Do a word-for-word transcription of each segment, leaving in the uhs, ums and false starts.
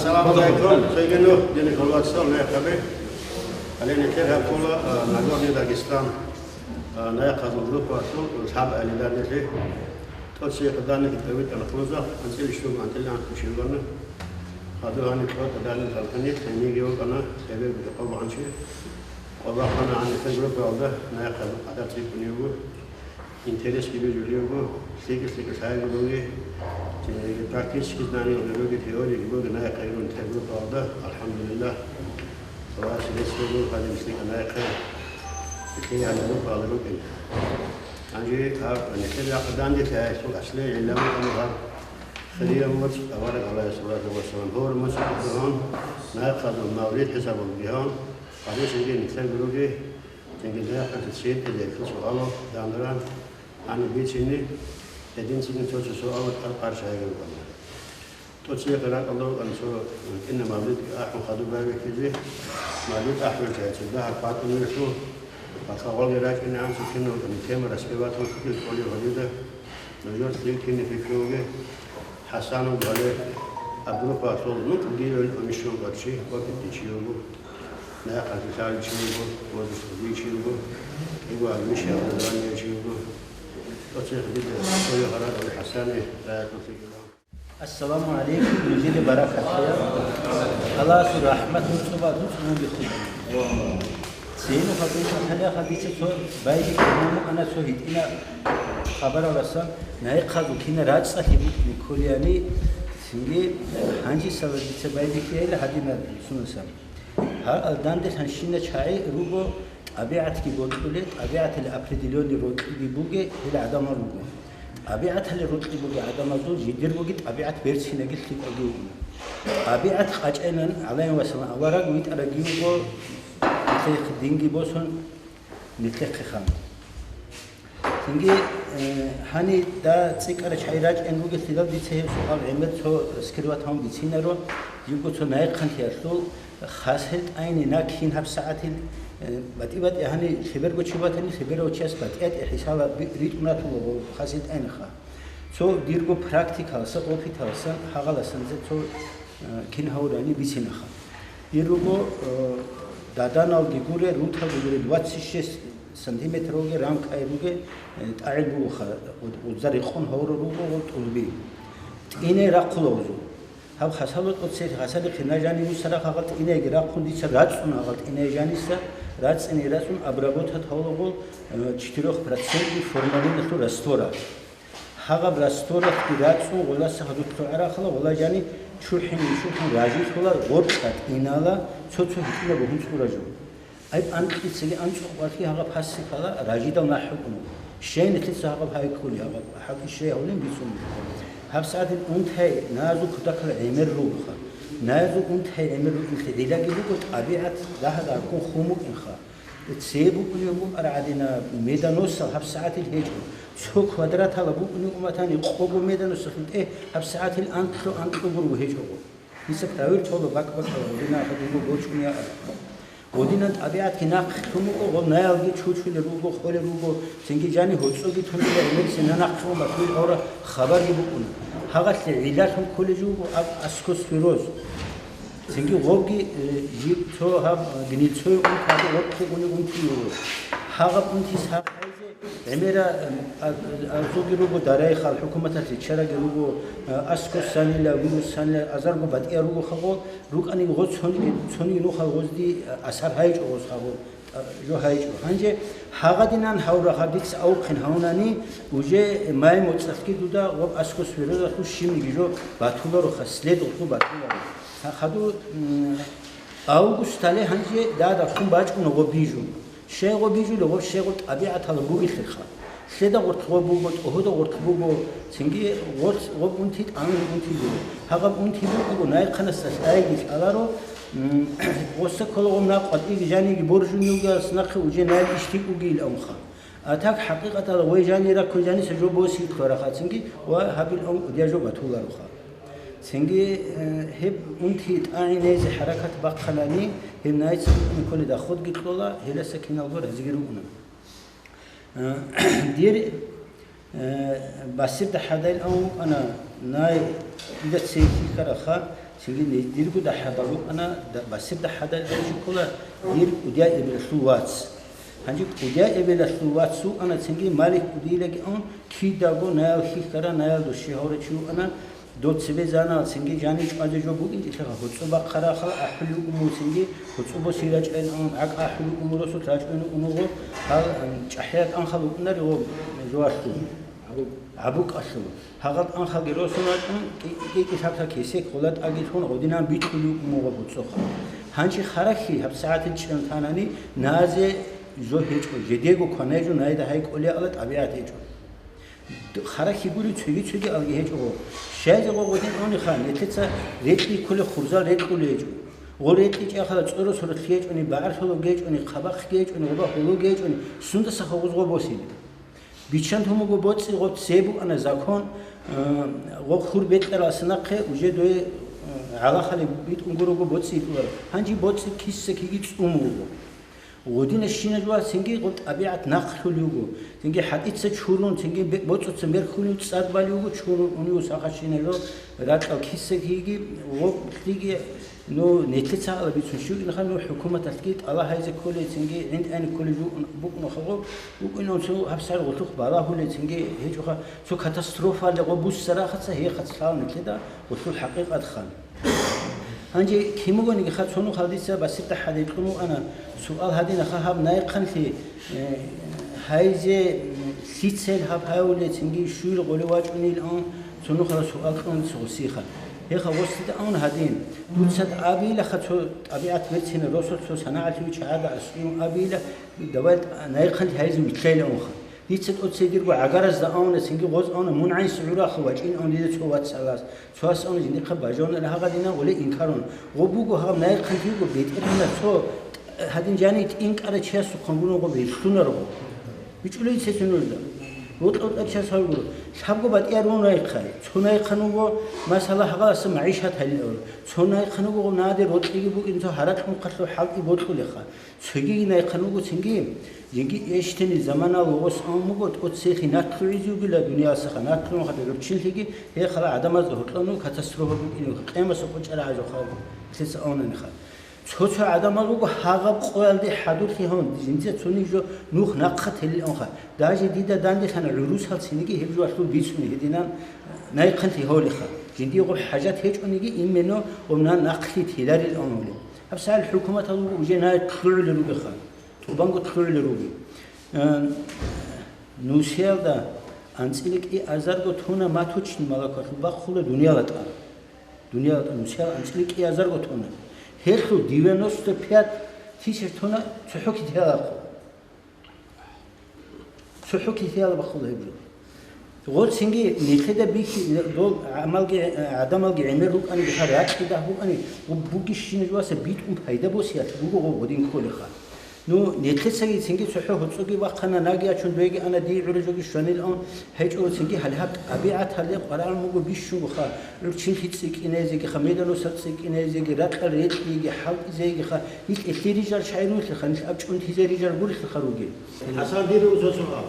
Салам алейкум, цойгину, дини хулватсал, нехаби. Алени кер хапула, а, Нагорный Дагестан, а, нехазул группа, лхаб алиданили. Тот се кадани китаби калхуза, анцели шугу, антели анцели шугу. Хаду гьани кьота дани халкани, хемиги вукана, хебе бихъо банчи. Къолохъана гьаниб группаялда нахъа гӀадат рикӀкӀунев вуго, интерес бижулев вуго, лъикӀа-лъикӀа лъаялги буго, те-, практически знание буго, теорияги буго, нахъа гьеб группаялда, алхӀамдулиллагь, Аллагьас рес буго, гьадин лъикӀа нахъа, лъикӀа группаялда рукӀин. Гьанже гьаб нилъер рахъа данде тяхӀесул аслияб гӀилла букӀана гьаб, хирияб моцӀ, авараг гӀалайгьиссалату вассалам, гьур моцӀ букӀун, нахъа мавлид хӀисабалги гьаб, Гьанже цинги нилъер гуроги, цинги дагьаб цебетӀезе суалал данран гьаниб бицини, гьединцинги цо-цо суалал тӀад къарши гьабун буго. ТӀоцебе ракӀалда вукӀана цо кӀина мавлид ахӀун хадуб байбихьизе, мавлид ахӀулел чагӀи цо дагьаб хъватӀунелъул, ва хавалги рачӀинегӀан цо кӀина вукӀана тема раскрывать вукӀине кӀолев гьалида, нужер лъил кине пикруге, ХӀасанов гьале, Абрупалъул, ну, кӀудиял амишал вачи, вакӀиде чи вуго, нахъа лъалев чи вуго, возраст кӀудияв чи вуго, кӀиго амишал образование чи вуго. ТӀоцебе дида цоя гьарад ХӀасане раякьулъе ккела. Ассаламу гӀалайкум, нужеде баракат лъея. Аллагьасул рахӀмат, нуцӀа ва дуцӀа мунги хутӀа. Цейну хадур хаталиаха дица цо байбихьи гьанукъана цо гьитӀина хабараласан, нахъазул кина рацӀцӀалъи букӀине кколеяни, цинги гьанжесала дица байбихьейила гьадинаб сунасан. Гьар алданделъанщина чагӀи руго тӀабигӀатги бокьулел, тӀабигӀаталъе определённый рокьиги бугел гьел гӀадамал руго. ТӀабигӀаталъе рокьи бугел гӀадамазул жидергоги тӀабигӀат берцинабги лъикӀабги вукӀуна. ТӀабигӀат къачӀайилан гӀалайгьи вассалам авараг витӀарабги вуго, нилъехъе динги босун, нилъехъе хан. Цинги, э, гьаниб дагь цӀикӀкӀарал чагӀи рачӀун ругелъидал дица гьеб суал гӀемер цо скрывать гьабун бицинаро, жибго цо нахъанлъиялъул хасел тӀайни на кин гьаб сагӀатил, э, батӀи-батӀи гьани лъеберго чи батани, лъеберав чияс батӀи-батӀи хӀисала би-, ритӀун ратула хасел тӀайниха. Цо дирго практикаласан, опыталасан, гьагъаласан зе цо, э, кин гьавурани бицинаха. Ир руго, э, даданалги гуре, руталги гуре, двадцать шесть сантиметровги рамкаи руге, э, тӀагӀел бугоха, уд-, удза рекъон гьавурал руго гъол тӀулби. ТӀинай рахъула гъозул. Гьаб хасало тӀоцебе, хасалихъе на жани мусарахъ гьагъал тӀинайги рахъун дица рацӀцӀун гьагъал тӀинай жаниса, рацӀцӀине рацӀцӀун обработать гьавула гъол, э, четырёхпроцентный формалиналъул раствора. Гьагъаб растворалъги рацӀцӀун гъоласа гьадур лъугӀарахъала, гъола жани чурхӀин вичурхӀун ражилъула, гъоркьа тӀинала, цо-цо гьитӀинаб бугьун цӀура жо. Ай анкьицаги анцӀукъалъги гьагъаб гьасихъала ражидал нахӀ букӀуна. Щай нилъеца гьагъаб гьай ккули, гьагъаб гьаб щай гьавлин бицун. ГьабсагӀатил унтай назул кутакал гӀемер ругоха. Назул унтай гӀемер рукӀинлъи гӀиллаги буго, тӀабигӀат дагьа-дагьккун хун букӀинха. Цебе букӀунев букӀараб гӀадинаб меданосал гьабсагӀатил гьечӀо. Цо квадратала букӀунев уматани къого меданосалъул тӀе гьабсагӀатил анкьго-анкьго гурого гьечӀого. Дица правил тола бакӀ-бакӀала гьудинаб гьадинго гочӀун яа. Гьудинан тӀабигӀатги нахъ лъун буго, гъоб наялги чучулел руго, холел руго, цинги жани гьоцӀоги тунила гӀемерисина нахъ лъун батуй гьавра хабарги букӀуна. Гьагъалъе гӀиллалъун кколей жо буго аб аскосфероз. Цинги гъобги, э, жиб цо гьаб гнильцой унтаги гъоркье уни унти юро. Гьагъаб унтис гьаб хӀайзе гӀемера, э, а-, а-, азоги руго дарайхал, хӀукуматалъе чараги руго, э, аскос санила, вирус санила, азарго батӀия руго хагъо, рукӀаниги гъо цониги, цониги нухал гъозди, э, асар гьайчӀо гъоз хагъо, э, жо гьайчӀо. Гьанже гьагъадинан гьавра гьаб дица авухъин гьавунани, уже май моцӀалъги дуда гъоб аскосферозалъул щибниги жо батулароха, следовалъул батуларо. Ха-, хадур, м, августале гьанже дада хун бачӀуна гъо бижун. Щай гъо бижулев, гъо щай гъо тӀабигӀаталда бугелъулха. Лъеда гъоркь гъо буго, тӀогьода гъоркь буго, цинги гъоркь гъо унти тӀамил унти буго. Гьагъаб унти буго, найхъанасда лъайги лъаларо, м, гъоса ккола гъо накъ къватӀиги жаниги боржун югас нахъе уже най ишти угил амха. А так, хӀакъикъаталда, гъой жани раккун жаниса жо боси ккарахъа цинги ва гьабил ам удия жо батулароха. Цинги, э, гьеб унти тӀагӀинезе хӀаракат бахъанани, гьеб найцин кколи доходги кьола, гьеласа киналго разиги ругуна. Э, дир, э, басирда хӀадайил ан вукӀана, най, ида цей хихьараха, Цинги дирго дагьабал рукӀана, да-, басир дагьабал рукӀана, дир кӀудияй эбелалъул вац. Гьанже кӀудияй эбелалъул вац вукӀана, цинги Малик кӀудияйлаги ун, кидаго наял хьихьара, наял души гьаврачи вукӀана, дов цебе занал, цинги жанив чӀвазе жо букӀинчӀелъа, гьоцӀо бахъарахъал ахӀулев уму, цинги гьоцӀо босире рачӀайин ун, гӀакӀ ахӀулев уму, росулъ рачӀунев умуго, гьал, м, чӀахӀиял анхал вукӀунари гъо, жо алъул. ГӀабукӀалъула. Гьагъаб анхалги росун вачӀун, кӀи-, кӀи-, кӀи-, лъаб-лъаб кесек гъола тӀаги лъун гъодинан бикьулев умугъаб гьоцӀоха. Гьанже харахьи гьабсагӀатил чӀун танани, назе жо гьечӀо, жидего кванай жо найда гьай кӀолеала тӀабигӀат гьечӀо. Д-, харахьи гури цоги-цоги алги гьечӀого. Щайзе гъо гъодин униха, нилъеца рекьи кколеб хурзал рекьулей гьечӀо. Гъо рекьичӀахъала цӀоросоролъи гьечӀони, багӀарсологи гьечӀони, хъабахъги гьечӀони, гъоба гьологи гьечӀони, сундаса хогъоз гъо босилеб? Биччан тумуго боцӀи гъо цебе букӀана закон, э, гъо хур бекьаралса нахъе уже дое, э, гӀалахалеб битӀун гурого боцӀи битӀуларо. Гьанже боцӀи киса-киги цӀун буго. Гъодинаб щинаб жо цинги гъо тӀабигӀат нахълъулев вуго. Цинги хӀатӀица чурун, цинги бе-, боцӀуца мерхьулев цӀад балев вуго, чурун унев сахабщинаб жо ракьал киса-киги гъо лъиги Ну, нилъеца гьала бицун щугӀинха, ну, хӀукуматалъги тӀала гьайзе кколей, цинги гӀинтӀайни кколей жугьун букӀунха гъо, букӀунев цо гьабсагӀат гъолъухъ балагьулей, цинги гьечӀоха цо катастрофаялде гъо буссарахъаца гьехъаца лъала нилъеда гъолъул хӀакъикъатха. Гьанже кин бугониги ха цо нухалъ дица басирда хӀадикьун вукӀана, суал гьадинаха гьаб найхъанлъи, э, гьайзе, м, лъицайил гьаб гьавулей, цинги щуйил гъолев вачӀунилан, Цо нухалъ суал кьун цо гъосиха. Гьеха гъосида авун гьадин, дуца абилаха цо тӀабигӀат берцина росулъ цо санагӀалъув чагӀада асиюн абила, давай найхъан гьайзе вилълъайилаунха. Дица тӀоцей дирго гӀагаразда авуна, цинги гъоз авуна, мун гӀайс гӀураха вачӀин авун дида цо вацалас. Цо ас авуна жиндихъа бажавна гьагъадина гъоле инкарун. Гъо буго гьаб найхъан диго бетӀергьана цо гьадин жани тӀинкӀара чиясухъан гуна гъо вилълъунаро. БичӀулей цецун нужда. Вокьа-вокьа час гьавгуро. Лъабго батӀияр рун райхъай. Цо найхъан вуго, масала, гьабаласа магӀишат гьалил авар. Цо найхъан вуго, гъо, наде рокьиги букӀин, цо гьаракь мухъалъур хӀалтӀи бокьулеха. Цогиги найхъан вуго цинги, жеги эщтени заманал вугос ан вуго, тӀоцехи натлугӀизе вугила дуниялсаха, натлугӀун хадур гӀурччинлъиги, гьехъала гӀадамазда гьоркьону катастрофа букӀине, къемаса къочӀара гӀажухъа, лъица авунаниха. Цо-цо гӀадамал руго гьагъаб къоялде хӀадурлъи гьавун, жинца цониги жо нух нахъа телилаунха. Даже дида данделъана гӀурусал цинги гьеб жоалъул бицуни гьединан найхъанлъи гьавлиха. Жиндиего хӀажат гьечӀониги, именно гъомнан нахълъи теларил авнавли. ГьабсагӀат хӀукуматал руго уже най лъугӀулел ругеха. ТӀубанго лъугӀулел руги. Э, нусиялда анцӀила кӀиазарго тонна маточный молоколъул бахъула дунияла тӀад. Дунияла тӀад нусиялда анцӀила кӀиазарго тонна. Гьелъул девяносто пять тысяч тонна цохӀо китиялахъу. ЦохӀо китиялабахъула гьеб жо. Гъо цинги нилъеда бихьи, дол гӀамалги, гӀадамалги гӀемер рукӀани, гьар ракьидагь букӀани, гъо бугищина жуаса битӀун пайда босиялъ буго гъо гъодин кколеха. Ну, нилъецаги цинги цохӀо гьоцӀоги бахъана, наги ачун дуеги ана, дие гӀури жоги щванилан гьечӀо, цинги гьале гьаб тӀабигӀат гьале къварагӀун буго бищунго ха, гӀурччинлъи цӀикӀкӀинайзеги ха, меданосал цӀикӀкӀинайзеги, ракьал рекьиги, хӀалтӀизеги ха, нилъ элъи рижар шагӀирулъи ха, нилъ абчӀунтизе рижар гурелъи ха ругел. ХӀасан, дир уза суал.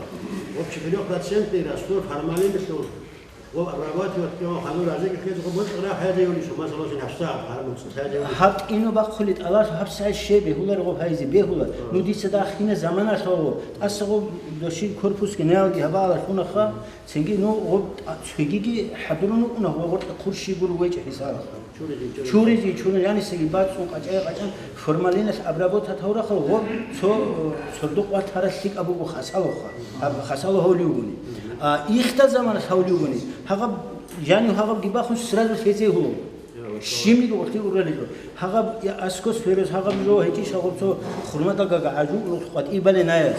Общий трёхпроцентный раствор формалин лъун. Гъо, обрабатывать кьун, ханур разек хез гъо, муцӀ рахӀ хӀезеюлищ, масала, шин гьабсагӀат гьармуцӀ хӀезеюлищ. Гьаб кӀину бахъули тӀалар гьабсагӀат щеб бегьулар гъо гьайзе бегьула. Ну, дица дахъина заманалъ гъо, тӀаса гъо доши корпус генералги гьабаала лъунаха, цинги ну гъо, а, цогиги хӀадурун вукӀуна гъо, гъоркьа хъурщи гур вечӀ хӀисараха. Чуризе, чуризе, чуризе, янисеги бацӀцӀун къачӀай-къачӀан формалиналъ обработать гьаврахъал гъо цо, цо дукъватарал лъикӀаб буго хасалоха, гьаб хасало гьавлиугуни. А ихда заманалъ гьавлиугуни, гьагъаб, жанив гьагъабги бахун сразу лъезе гьуро. Щимиги гъоркье ураличӀо. Гьагъаб я аскос верос, гьагъаб жо гьечӀищ, гьагъаб цо хурмадал гага гӀажу къватӀибале наяз.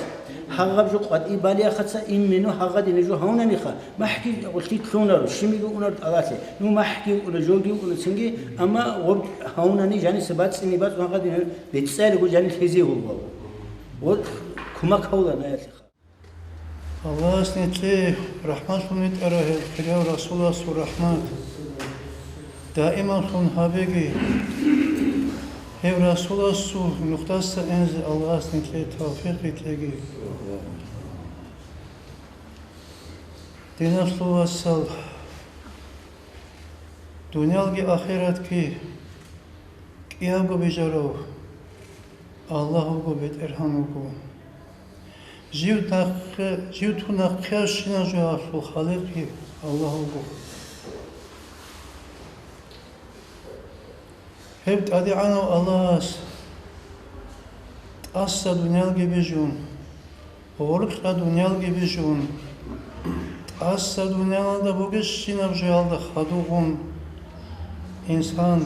Гьагъаб жо къватӀибалиахъаца именно гьагъадине жо гьавунаниха. МахӀги гъулъи лъунаро, щимиги унаро тӀалалъе. Ну, махӀги укӀуна, жоги укӀуна цинги, амма гъоб гьавунани жаниса бацӀцӀине бацӀ магъадин бецӀцӀалиго жанил гьезе гьулбал. Гъо кумак гьавла наялъеха. Аллагьас нилъее рахӀматлъун витӀара гьев хирияв Расуласул рахӀмат. Даималлъун гьабеги. Гьев Расуласул нухдаса энзе Аллагьас нилъее тавфикъ гьитеги. Диналъул васал, Дуниялги ахиратги кӀиябго бижарав Аллагь вуго, БетӀергьан вуго. Жив нахъе-, жив тун нахъеябщинаб жоялъул Халикъги Аллагь вуго. Гьеб ТӀадегӀанав Аллагьас тӀаса дуниялги бижун, гъоркьа дуниялги бижун, тӀаса дуниялалда бугебщинаб жоялда хадув гъун, инсан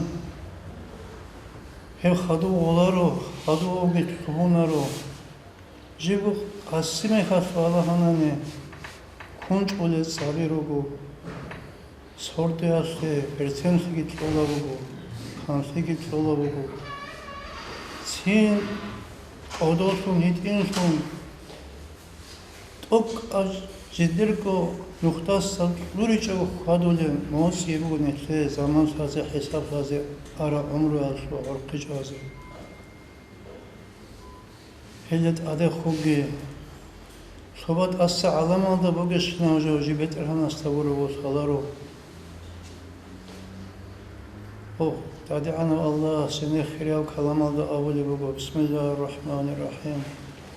гьев хадув гъоларо, хадувги лъугьунаро. Жиб къаси мехалъ балагьанани, кунчӀулел цӀаби руго, сордоялъе берценлъиги кьола буго, ханлъиги кьола буго. Цин кӀодолъун гьитӀинлъун, тӀокӀаб жидерго нухдасан кьуричӀого хьвадулеб моцӀи буго нилъее заман лъазе, хӀисаб лъазе, араб гӀумруялъул гӀурхъи чӀвазе. Гьеле тӀадехунги лъуба тӀаса гӀаламалда бугебщинаб жо жиб БетӀергьанасда гуро ва лъаларо. Гьеб ТӀадегӀанав Аллагьас гьенир хирияв каламалда абулеб буго: «Бисмиллагьир рахӀманир рахӀим.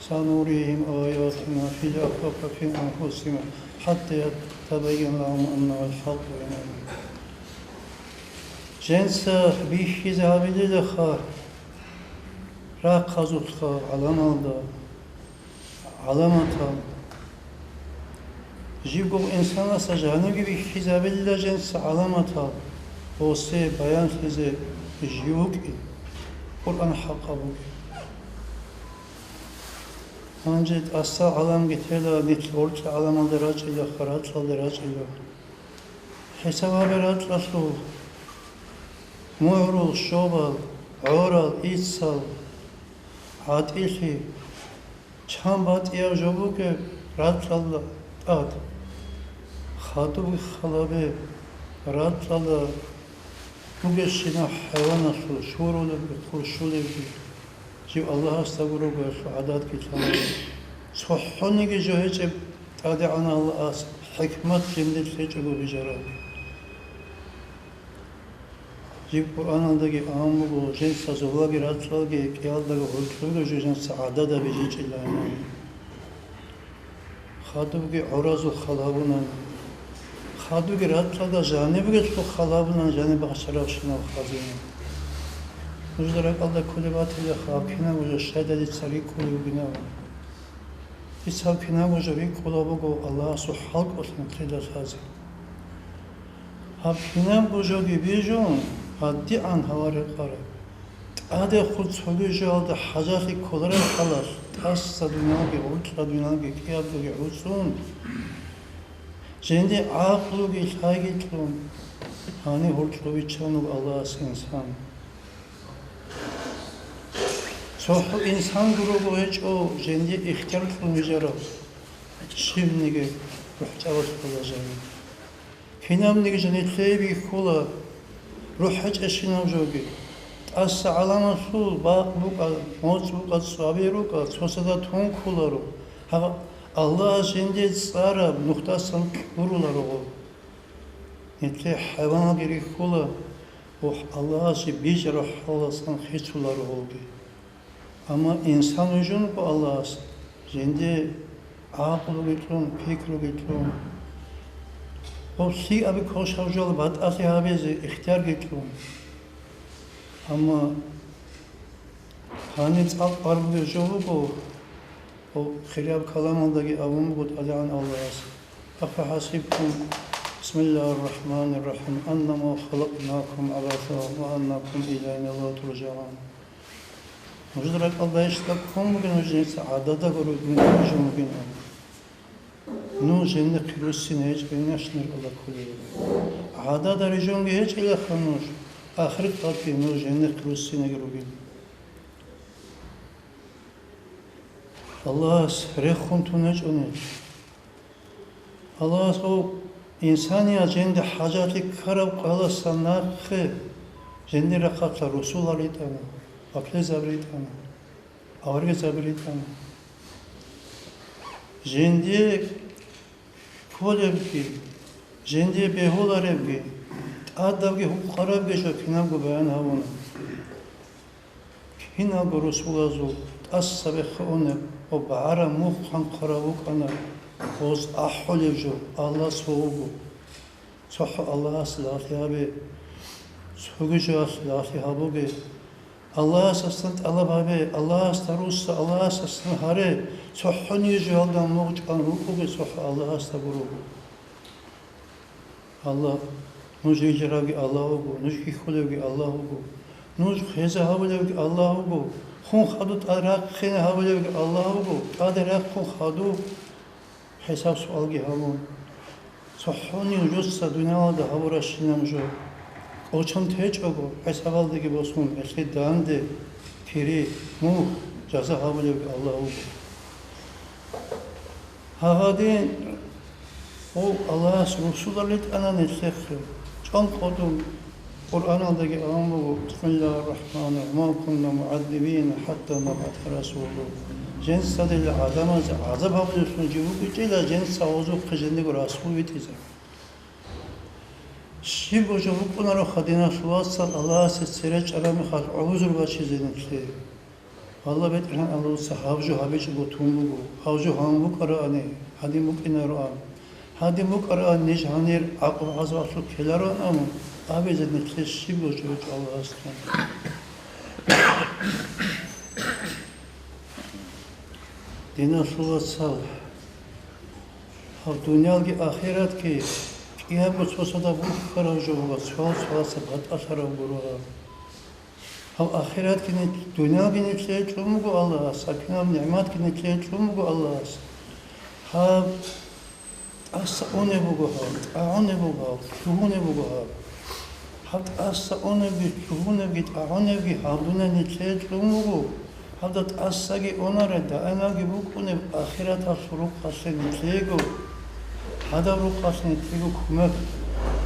Сануригьим аятина фил афакъи ва фи анфусигьим, хӀатта ятабайяна лагьумул хӀакъу». Жинца бихьизабилилаха рахъазулъха гӀаламалда гӀаламатал. Жибго инсанасда жанибги бихьизабилила жинца гӀаламатал, гъосе баянлъизе жив вукӀин, Къуръан хӀакъаб бугин. Гьанже тӀаса гӀаламги тела, нилъ гъоркьа гӀаламалда рачӀила, харацӀалда рачӀила. ХӀисаб гьабе рацӀцӀалъул, мугӀрул, щобал, гӀорал, иццал, гӀатӀилъи, чан батӀияб жо бугеб рацӀцӀалда тӀад, хадубги халабе рацӀцӀалда бугебщинаб хӀайваналъул шурулебги хуршулебги. Жив Аллагьасда гуро гьелъул гӀадатги лъаларо. ЦохӀониги жо гьечӀеб ТӀадегӀанав Аллагьас хӀикмат жиндир лъечӀого бижараб. Жиб Къуръаналдаги абун буго, жинца зобалги рацӀцӀалги кӀиялдаго гьоркьобги жо жинца гӀадада бижичӀилан. Хадубги гӀоразул хал гьабунани, хадубги рацӀцӀалда жанибги лъухъал гьабунани жаниб бахчарабщинаб хазина. Нужда ракӀалда кколеб батилаха, гьаб кинабго жо щайда дица рикӀкӀулеб бугин абун. Дица гьаб кинабго жо рикӀкӀулеб буго Аллагьасул хӀалкӀолъи нилъеда лъазе. Гьаб кинабго жоги бижун, гьадигӀан гьавар рекъараб. ТӀадехун цоги жоялда хӀажалъи кколареб хӀалалъ, тӀаса дуниялги, гъоркьа дуниялги, кӀиябги гӀуцӀун, жинди гӀакълуги лъайги кьун, гьаниб гьоркьоб биччан вуго Аллагьас инсан. ЦохӀо инсан гурого гьечӀо жинди ихтияр кьун вижарав, щивниги рухӀчӀалалъула жанив. Кинабниги жанив лъей бихьула, рухӀ гьечӀебщинав жоги. ТӀаса гӀаламалъул бакъ букӀа, моцӀ букӀа, цӀаби рукӀа, цоцазда тун кколаро. Гьаб Аллагьас жинде цӀараб нухдасан кьуруларо гъо. Нилъее хӀайваналги рихьула, ва Аллагьас жиб бижараб хӀалалдасан хисуларо гъолги. Амма инсан вижун вуго Аллагьас, жинде гӀакълуги кьун, пикруги кьун, гъоб лъикӀаби квешаб жоялда батӀалъи гьабизе ихтиярги кьун. Амма гьаниб цӀакъ барбулеб жо буго, гьеб хирияб каламалдаги абун буго ТӀадегӀан Аллагьас: «أفحسبتم، بسم الله الرحمن الرحيم، أنما خلقناكم عبثا وأنكم إلينا لا ترجعون». Нуж ракӀалда гьечӀ ккун бугин, нуж жинца гӀададаго ружун бугин. Нуж жиндихъе руссине гьечӀеб гьечӀищ ракӀалда кколеб? ГӀадада рижунги гьечӀилаха нуж, ахираталдаги нуж жиндихъе руссинеги ругин. Аллагьас рехун тун гьечӀони. Аллагьас гьеб инсаният жинде хӀажалъи ккараб къоялдаса нахъе жиндир рахъалъа русулал ритӀана, вакилзаби ритӀана, аварагзаби ритӀана. Жинде кколебги, жинде бегьуларебги, Гьадабги гьукъарабги жо кинабго баян гьабуна. Киналго русулазул тӀаса беххуна ва багӀараб мухъ хъанхъараб букӀана, гъоз ахӀулеб жо Аллагьас вуго. ЦохӀо Аллагьасда лагълъи гьабе, цоги жоялъе лагълъи гьабуге. Аллагьасдасан тӀалаб гьабе, Аллагьасда русса, Аллагьасдасан гьаре, цохӀониги жоялда мугъ чӀван рукӀуге, цохӀо Аллагьасда гуруго. Аллагь, нуж рижарабги Аллагь вуго, нуж хьихьулевги Аллагь вуго, нуж хвеза гьавулевги Аллагь вуго, хун хадуб тӀад рахъине гьавулевги Аллагь вуго, тӀаде рахъун хадуб хӀисаб-суалги гьабун. ЦохӀони нужеца дуниялалда гьабуращинаб жо кӀочон течӀого, хӀисабалдеги босун, гьелъие данде, кири, мухь, жаза гьабулевги Аллагь вуго. Гьагъадин, гъов Аллагьас русулал ритӀана нилъехъе. ЧӀанкъотӀун Къуръаналдаги абун буго: «Бисмиллагьир рахӀманир рахӀим. Ва ма кунна мугӀаззибина хӀатта набгӀаса расула». Жинцадила гӀадамазе гӀазаб гьабулевлъун жив вукӀинчӀила, жинца гьезухъе жиндего расул витӀизе. Щибго жо букӀунароха, диналъул вацал, Аллагьасе цере чӀараб мехалъ гӀузру бачизе нилъее. Аллагь БетӀергьан Аллагьуца гьаб жо гьабичӀого тун буго, гьаб жо гьабун букӀароани, гьадин букӀинароан. Гьадин букӀароан, ниж гьанир гӀакъуба-гӀазабалъул ккелароан абун абизе нилъее щибго жо гьечӀо Аллагьасдасан. Диналъул вацал, гьаб дуниялги ахиратги кӀиябго цоцазда бухьараб жо буго, цоял цоясда батӀалъараб гуро гьаб. Гьаб ахиратги нилъ-, дуниялги нилъее чӀун буго Аллагьас, гьаб кинаб нигӀматги нилъее чӀун буго Аллагьас. Гьаб тӀаса унеб буго гьаб, тӀагӀунеб буго гьаб, лъугьунеб буго гьаб. Гьаб тӀаса унебги, лъугьунебги, тӀагӀунебги гьаб дуниял нилъее чӀун буго. Гьабда тӀасаги унареб, даималги букӀунеб ахираталъул рукъалъе нилъеего, гьадаб рукъалъе нилъеего кумек,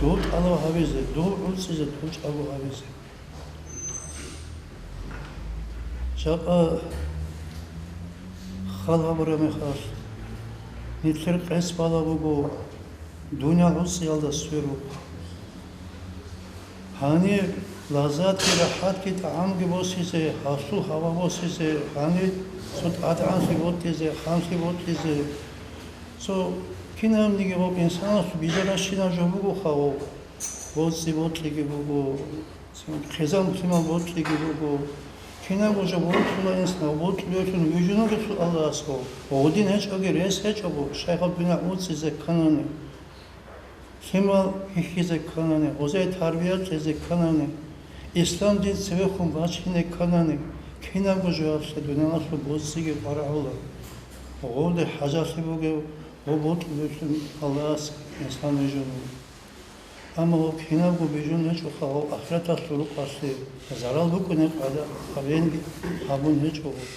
дов тӀалаб гьабизе, дов гӀуцӀизе, дов чӀаго гьабизе. Жакъа хал гьабураб мехалъ, нилъер къец бала буго дуниял гӀуцӀиялда сверухъ. Гьанир лаззатги, рахӀатги, тӀагӀамги босизе, гьалъул гьава босизе, гьанир цо тӀадегӀанлъи бокьизе, ханлъи бокьизе, цо кинабниги гъоб инсаналъул бижаращинаб жо бугоха гъоб. БоцӀи бокьиги буго, хъизан-лъимал бокьиги буго. Кинабго жо бокьула инсан, бокьулевлъун вижун вугелъул Аллагьас гъов. Гъодин гьечӀоги рес гьечӀого, щай гьаб дуниял гӀуцӀизе кканани, лъимал хьихьизе кканани, гъозие тарбия кьезе кканани, ислам дин цевехун бачине кканани, кинабго жоялъе дуниялалъул боцӀиги къварагӀула. Гъолде хӀажалъи бугев ва бокьулевлъун Аллагьас инсан вижун вуго. Амма гьеб кинабго бижун гьечӀоха гьеб ахираталъул рукъалъе, зарал букӀунеб къагӀида гьабенги гьабун гьечӀо гьеб.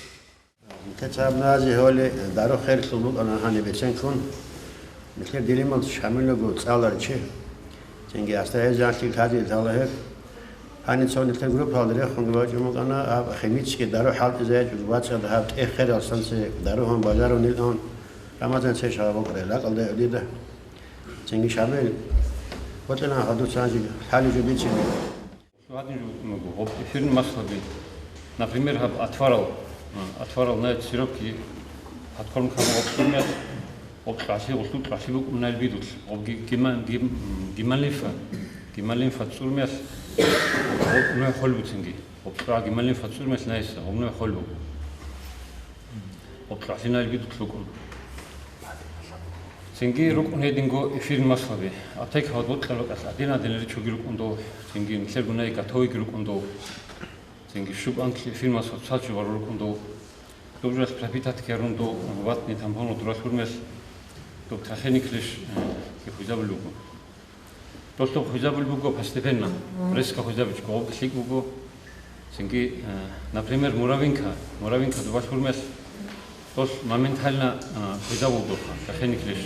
Нилъеца гьаб назе гьоли дару херлъун букӀана гьаниб беценлъун. Нилъер Делимал Шамилого цӀаларав чи. Цинги астагьезанлъи лъазе лъала гьеб. Гьаниб цо нилъер группаялда рехунги вачӀун букӀана, гьаб химический дару хӀалтӀизе ячӀун вацӀцӀад гьаб тӀе херал сансе дару гьун бажарунилан Рамазан цей шагьар букӀарай ракӀалда гӀодида. Цинги Шамил, вокьилан гьадуцанги лъалеб жо бицине. Гьадин жо букӀун буго, гьоб эфирный маслаби. Например, гьаб отварал, а, отварал на сиропки подкормка гьаб гьоб цӀурмех, гьоб кьалъи, гьоб лъу кьалъи букӀун нал бидулъ, гьоб ги-, гима-, гим-, гемолимфа, гемолимфа цӀурмех, гьоб нугӀ хвел буцинги. Гьоб кьа гемолимфа цӀурмех найса, гьоб нугӀ хвел буго. Гьоб кьалъи нал бидулъ букӀун. Цинги рукӀун гьединго эфирный маслаби. Аптека гьаб бокьараб бакӀалъ гьадин-гьадин ричӀоги рукӀун дов, цинги нилъер гунай готовыйги рукӀун дов. Цинги щиб анлъи эфирный маслаб цалчӀо барун рукӀун дов. Доб жоялъ пропитать ккарун дов, ватни тампонал дуралъур мел, доб трахеник лиш, э, хвезабулеб буго. Дос доб хвезабулеб буго постепенно. Мгм. Резко хвезабичӀого гьобги лъикӀ буго. Цинги, э, например, муравинка, муравинка дубалъур мел, дос моментально, э, хвезабулеб буго, трахеник лиш.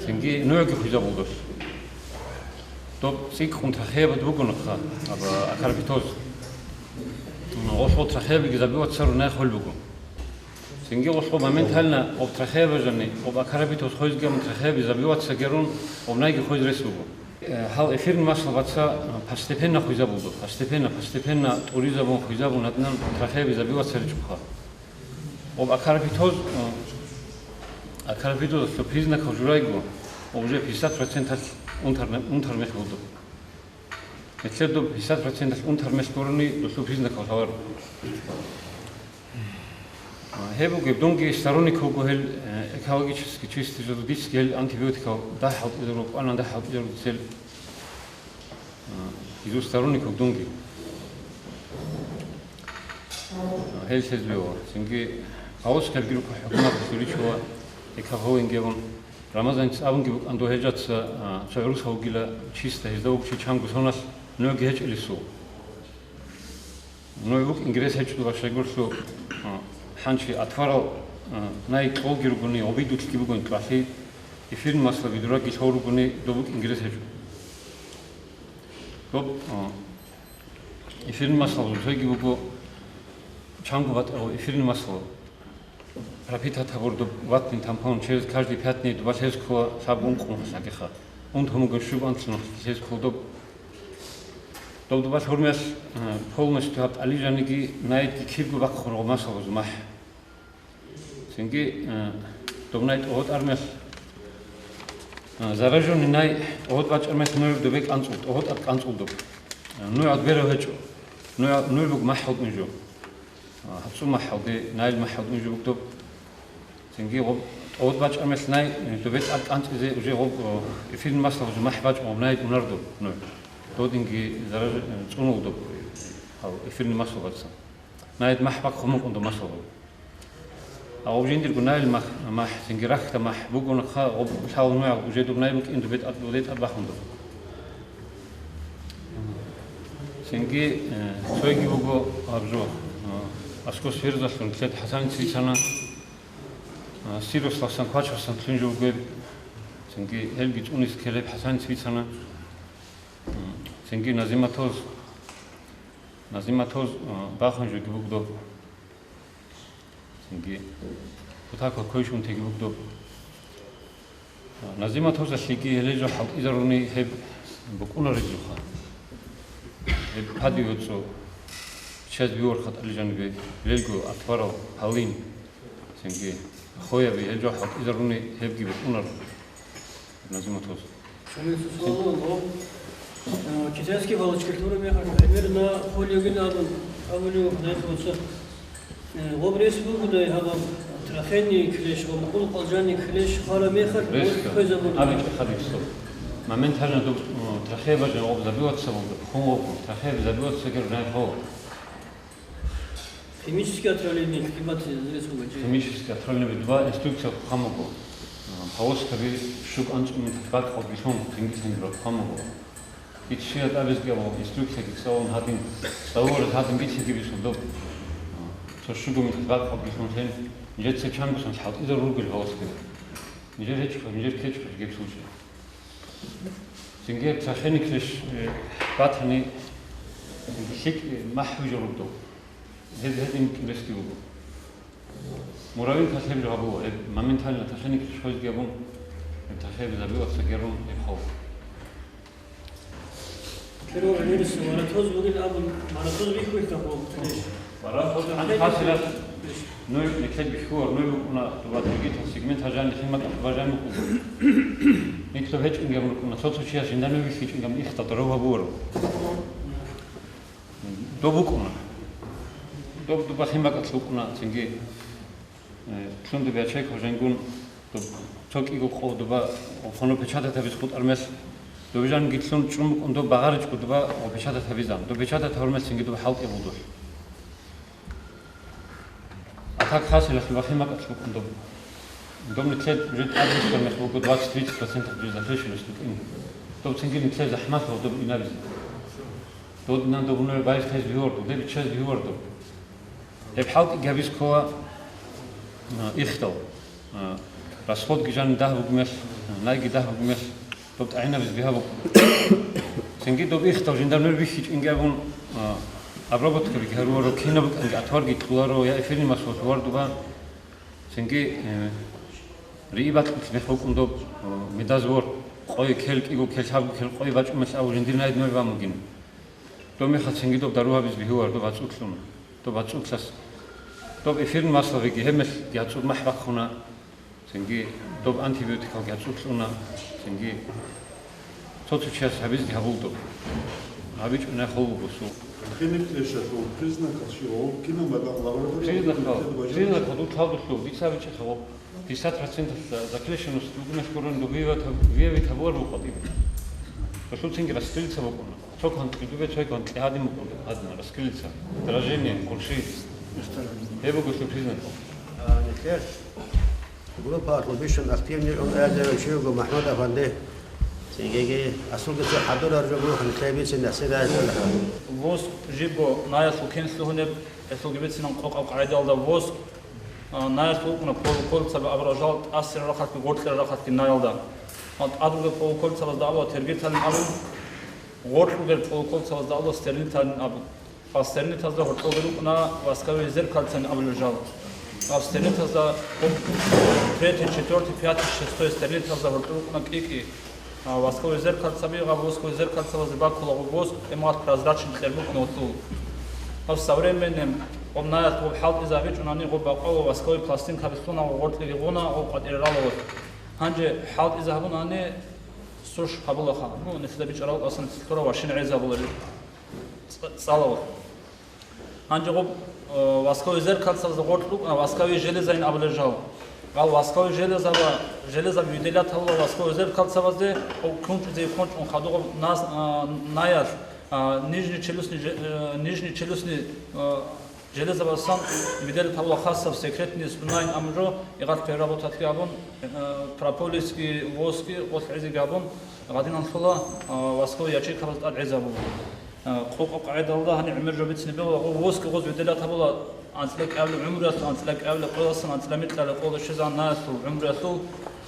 Цинги нугӀги хвезабулеб дос. Доб цӀикӀкӀун трахеяб бугонаха, аба акарпитоз. Гъолъул трахеябиги забиваться рун най хвел буго. Цинги гъолъул моментально гъоб трахея бажани, гъоб акарабитоз хвезги гьабун трахеяби забиваться гьарун, гъоб найги хвез рес буго. Э, гьал эфирный масло, баца, э, постепенно хвезабулдо, постепенно, постепенно тӀуризабун, хвезабун гьадинан трахеяби забиваться гьечӀоха. Об акарафитоз, э, акарафитозалъул признакал журайго, уже пятьдесят проценталъ унтар, унтар мех булдо. Гьелъедоб пятьдесят проценталъ унтар мех гурони, дулъул признакал гьавар. Гьеб бугеб, дунги сторонник вуго гьел, э, экологически чистый желудический гьел антибиотикал дагь хӀалтӀизару, кӀванан дагь хӀалтӀизару цел, э, изу сторонник вуг дунги. Э, гьел лъезбе ва цинги Павловскалги рукӀа хӀукумат лъуричула экологингевун. Рамазанец абунги букӀан догьежаца, э, цо гӀурусав вугила чиста гьезда вугчи чанго соналъ ноги гьечӀелесул. Ну, вукӀ ингрес гьечӀо башагурлъу, а, хӀанчи атварал, а, най кьолги ругони, гъобидулъги бугони кьвалъи, эфирный масло бидураги лъо ругони, доб вукӀ ингрес гьечӀо. Доб, а, эфирный масло бузутойги буго, чанго батӀа эфирный масло. Пропитать гьабур доб ватни тампон через каждые пять дней дуба лъез ккола лъаб ункъун лъагиха. Унтун буго щуб анлъун лъез ккол доб. Доб дуба лъурмелъ, э, полностью гьаб тӀалижаниги найги кибго бахъун гъо масал бузу махӀ. Цинги, э, доб най тӀогьот армелъ, э, зараженный най тӀогьот бачӀармелъ нур дубе кӀанцӀул, тӀогьот ат кӀанцӀул доб. Э, нур ат берав гьечӀо. Нур, нур буг махӀ гьутӀун жо. А, гьабцӀул махӀалде, наил махӀалде унжи бугдоб. Цинги гъоб, тӀогьот бачӀа мехь най, э, добе тӀад кӀанцӀизе уже гъоб, о, эфирный масло уже махӀ бачӀун гъоб наил унардо, ну, додинги зараж-, э, цӀунулдо, гьав эфирный масло бацан. Наил махӀ бахъун мукӀундо масло гъоб. А гъоб жиндирго наил махӀ, махӀ, цинги рахьда махӀ бугонаха, гъоб лъал нугӀал уже доб наил букӀин добе тӀад, добе тӀад бахундо. Цинги, э, цойги буго гьаб жо, э, аскӀос верзалъун лъед ХӀасанец бицана, э, сирос ласан квачасан лъун жо бугеб, цинги гьелги цӀунис ккелеб ХӀасанец бицана, м, цинги Назиматоз, Назиматоз, э, бахун жоги бугдоб. Цинги кутакал квешун теги бугдоб. Назиматозалъеги гьеле жо хӀалтӀизаруни гьеб букӀунарезулха. Гьеб пади гьоцӀо чаз биорха тӀалижанибе лелго атварал гьалин. Цинги хояби гьел жо хӀалтӀизаруни гьебги букӀунар. Назиматоз. Шамил Сусалов, э, китайский палочка лъураб мехалъ, примерно, холевин абун абулев гьеб буца. Э, гъоб рес бугодай гьабаб трахений клещ ва мукъул къвалжаний клещ хвараб мехалъ, Реска. Хвезабун. Абичи хадисо. Моментально ду, э, трахея бажан гъоб забиваться буго, хун гъоб, трахея забиваться гер гъай хо. Химический отравление, климат, здесь угодил. Химический отравление, два инструкция хамуго. Павловскаби шук анцӀумин татбакъ гъоб билъун, хингисен гроб хамуго. Ит шият абизги абу инструкцияги цӀалун гьадин, цӀалураз гьадин бицаги бисун доб. Цо шугумин татбакъ гъоб билъун лъен, нижеца чангусан хӀалтӀизар ругел гьаваскида. Нижер гьечӀо, нижер кечӀо гьеб случай. Цинги трахеникреш, э, батани, цинги лъикӀ, э, махӀ вижарулдал. Гьез гьедин кӀибесги вуго. Муравин калъеб жо гьабула, гьеб моментально трахеникреш хвезги абун, гьеб трахеяби забиваться герун гьеб хал. Киров гӀемерисев варатоз бугин абун, варатоз бихьулъа хъугъ, килеш. Варатоз гӀан хасилат, ну, никлет бихьуар, ну, букӀуна, дуба другитал сегмент гьажан, лихин макьа бажан букӀуна. Никло гьечӀун гьабун букӀуна, цо-цо чияс жинда ну бихьичӀун гьабун ихтал дарав гьабуаро. Доб букӀуна. Доб дуба лъимакъалъ букӀуна, цинги, э, лъун дуб ячейка гьужангун, дуб цо кӀиго къо дуба хъоно печатать гьабиз хутӀар мел, дуб жанги лъун чӀун букӀун дуб багъаричӀго дуба ва печатать гьабизан. Дуб печатать гьабурмел цинги дуб хӀалтӀи гъудулъ. А так хасилалъ бахъи макьалъ букӀун доб. Доб нитлъе уже тӀадбуссар мех буго двадцать-тридцать процентов уже заплещилось букӀин. Доб цинги нитлъе захӀмалъ гъодоб инабизе. Додинан доб унугӀ байс тез бигьор доб, деб чез бигьор доб. Гьеб хӀалтӀи гьабиз ккола, а, ихтал, а, расходги жани дагь бугмелъ, а, найги дагь бугмелъ. Доб тӀагӀинабиз бигьа букӀун. Цинги доб ихтал жинда нур бихьичӀинги абун, а, обработкабиги гьаруаро, кинаб букӀанги атварги кьуларо, я эфирный масло лъугьар дуба. Цинги, э, рииб бакьулъ мех букӀун доб, а, медаз вор. Къой ккел, кӀиго ккел, лъабго ккел къой бачӀумелъ абу жиндир найд нугӀ бамугин. Доб мехалъ цинги доб дару гьабиз бихьувар, доб бацӀцӀулъун, доб бацӀцӀулъас. Доб эфирный маслабиги гьебмелъ гьацӀуд махӀ бахъуна, цинги доб антибиотикалги гьацӀуд лъуна, цинги цо-цо чияс гьабизги гьабул доб. ГьабичӀунай хол буго суд. Химик лъешалъул признакал щиб гьаб? Кинаб лаборатория? Признакал, признакал дулъ гьабулъул, дица абичӀеха гьаб. Пятьдесят процентов заклещенность бугунаш гурун выявить гьаб-, выявить гьабулар букӀа тӀиб. Гьелъул цинги раскрылиться букӀуна. Цо кванкьи дубе, цо кванкьи гьадин букӀун, гьадин, раскрылиться. Дрожение, курши. Гьеб буго признак. А, нилъер группа бищун активный ун гӀезарав чи вуго МахӀмуд афанди. Цинги асулги цо хӀадурар жо буго, нилъер бицин насир гӀезарав. Воск жибго наялъул кенлъугьунеб, гьелъулги бицинан къокъаб къагӀидалда воск, а, наялъул вукӀуна пол-, полицаби абурал жал тӀасира рахъалъги гъоркьера рахъалъги наялда. Гьал тӀадулгел пол-, полицабазда абула тергиталин абун, гъоркьугел пол-, полицабазда абула стерниталин абун. Гьал стернитазда гьоркьоги рукӀуна восковые зеркальцани абулел жал. Гьал стернитазда гьоб-, третий, четвертый, пятый, шестой стернитазда гьоркьор рукӀуна кӀи-кӀи. А, восковые зеркальцаби, гьаб восковые зеркальцабазда баккула гъоб воск, эмгъат прозрачный кьер букӀуна гьелъул. Гьаб современный, гъоб наялъ гъоб хӀалтӀизабичӀунани гъоб бакъвала восковый пластинкаби лъуна гъоб гъоркьеги гъуна гъоб къватӀире рала воск. Гьанже хӀалтӀизабунани сушь гьабулаха. Ну, нилъеда бичӀарал, асанлъура вашин гӀезабулари. Ц-, цӀалава. Гьанже гъоб, э, восковый зеркальцазда гъоркь рукӀуна восковый железайин абулел жал. Гьал восковый железаба-, железаби выделять гьабула восковый зеркальцабазде, гъоб кунчӀизе кунчӀун хадугъаб нас-, а, наялъ, а, нижний челюстный же-, э, нижний челюстный, э, железабасан выделять гьабула хасаб секретный слюнайин абун жо, игъат переработатги гьабун, э, прополиски, воски, гъолъ гӀезеги гьабун, гьадинан лъула, э, восковый ячейкабаз тӀад гӀезабула. Э, къокъаб къагӀидалда гьаниб гӀемер жо бицине бегьула, гъо-, воски гъоз выделять гьабула анцӀила кӀиабилеб гӀумруялъул, анцӀила кӀиабилеб къоялъул, анцӀила микьабилеб къоялда щвезегӀан наялъул гӀумруялъул.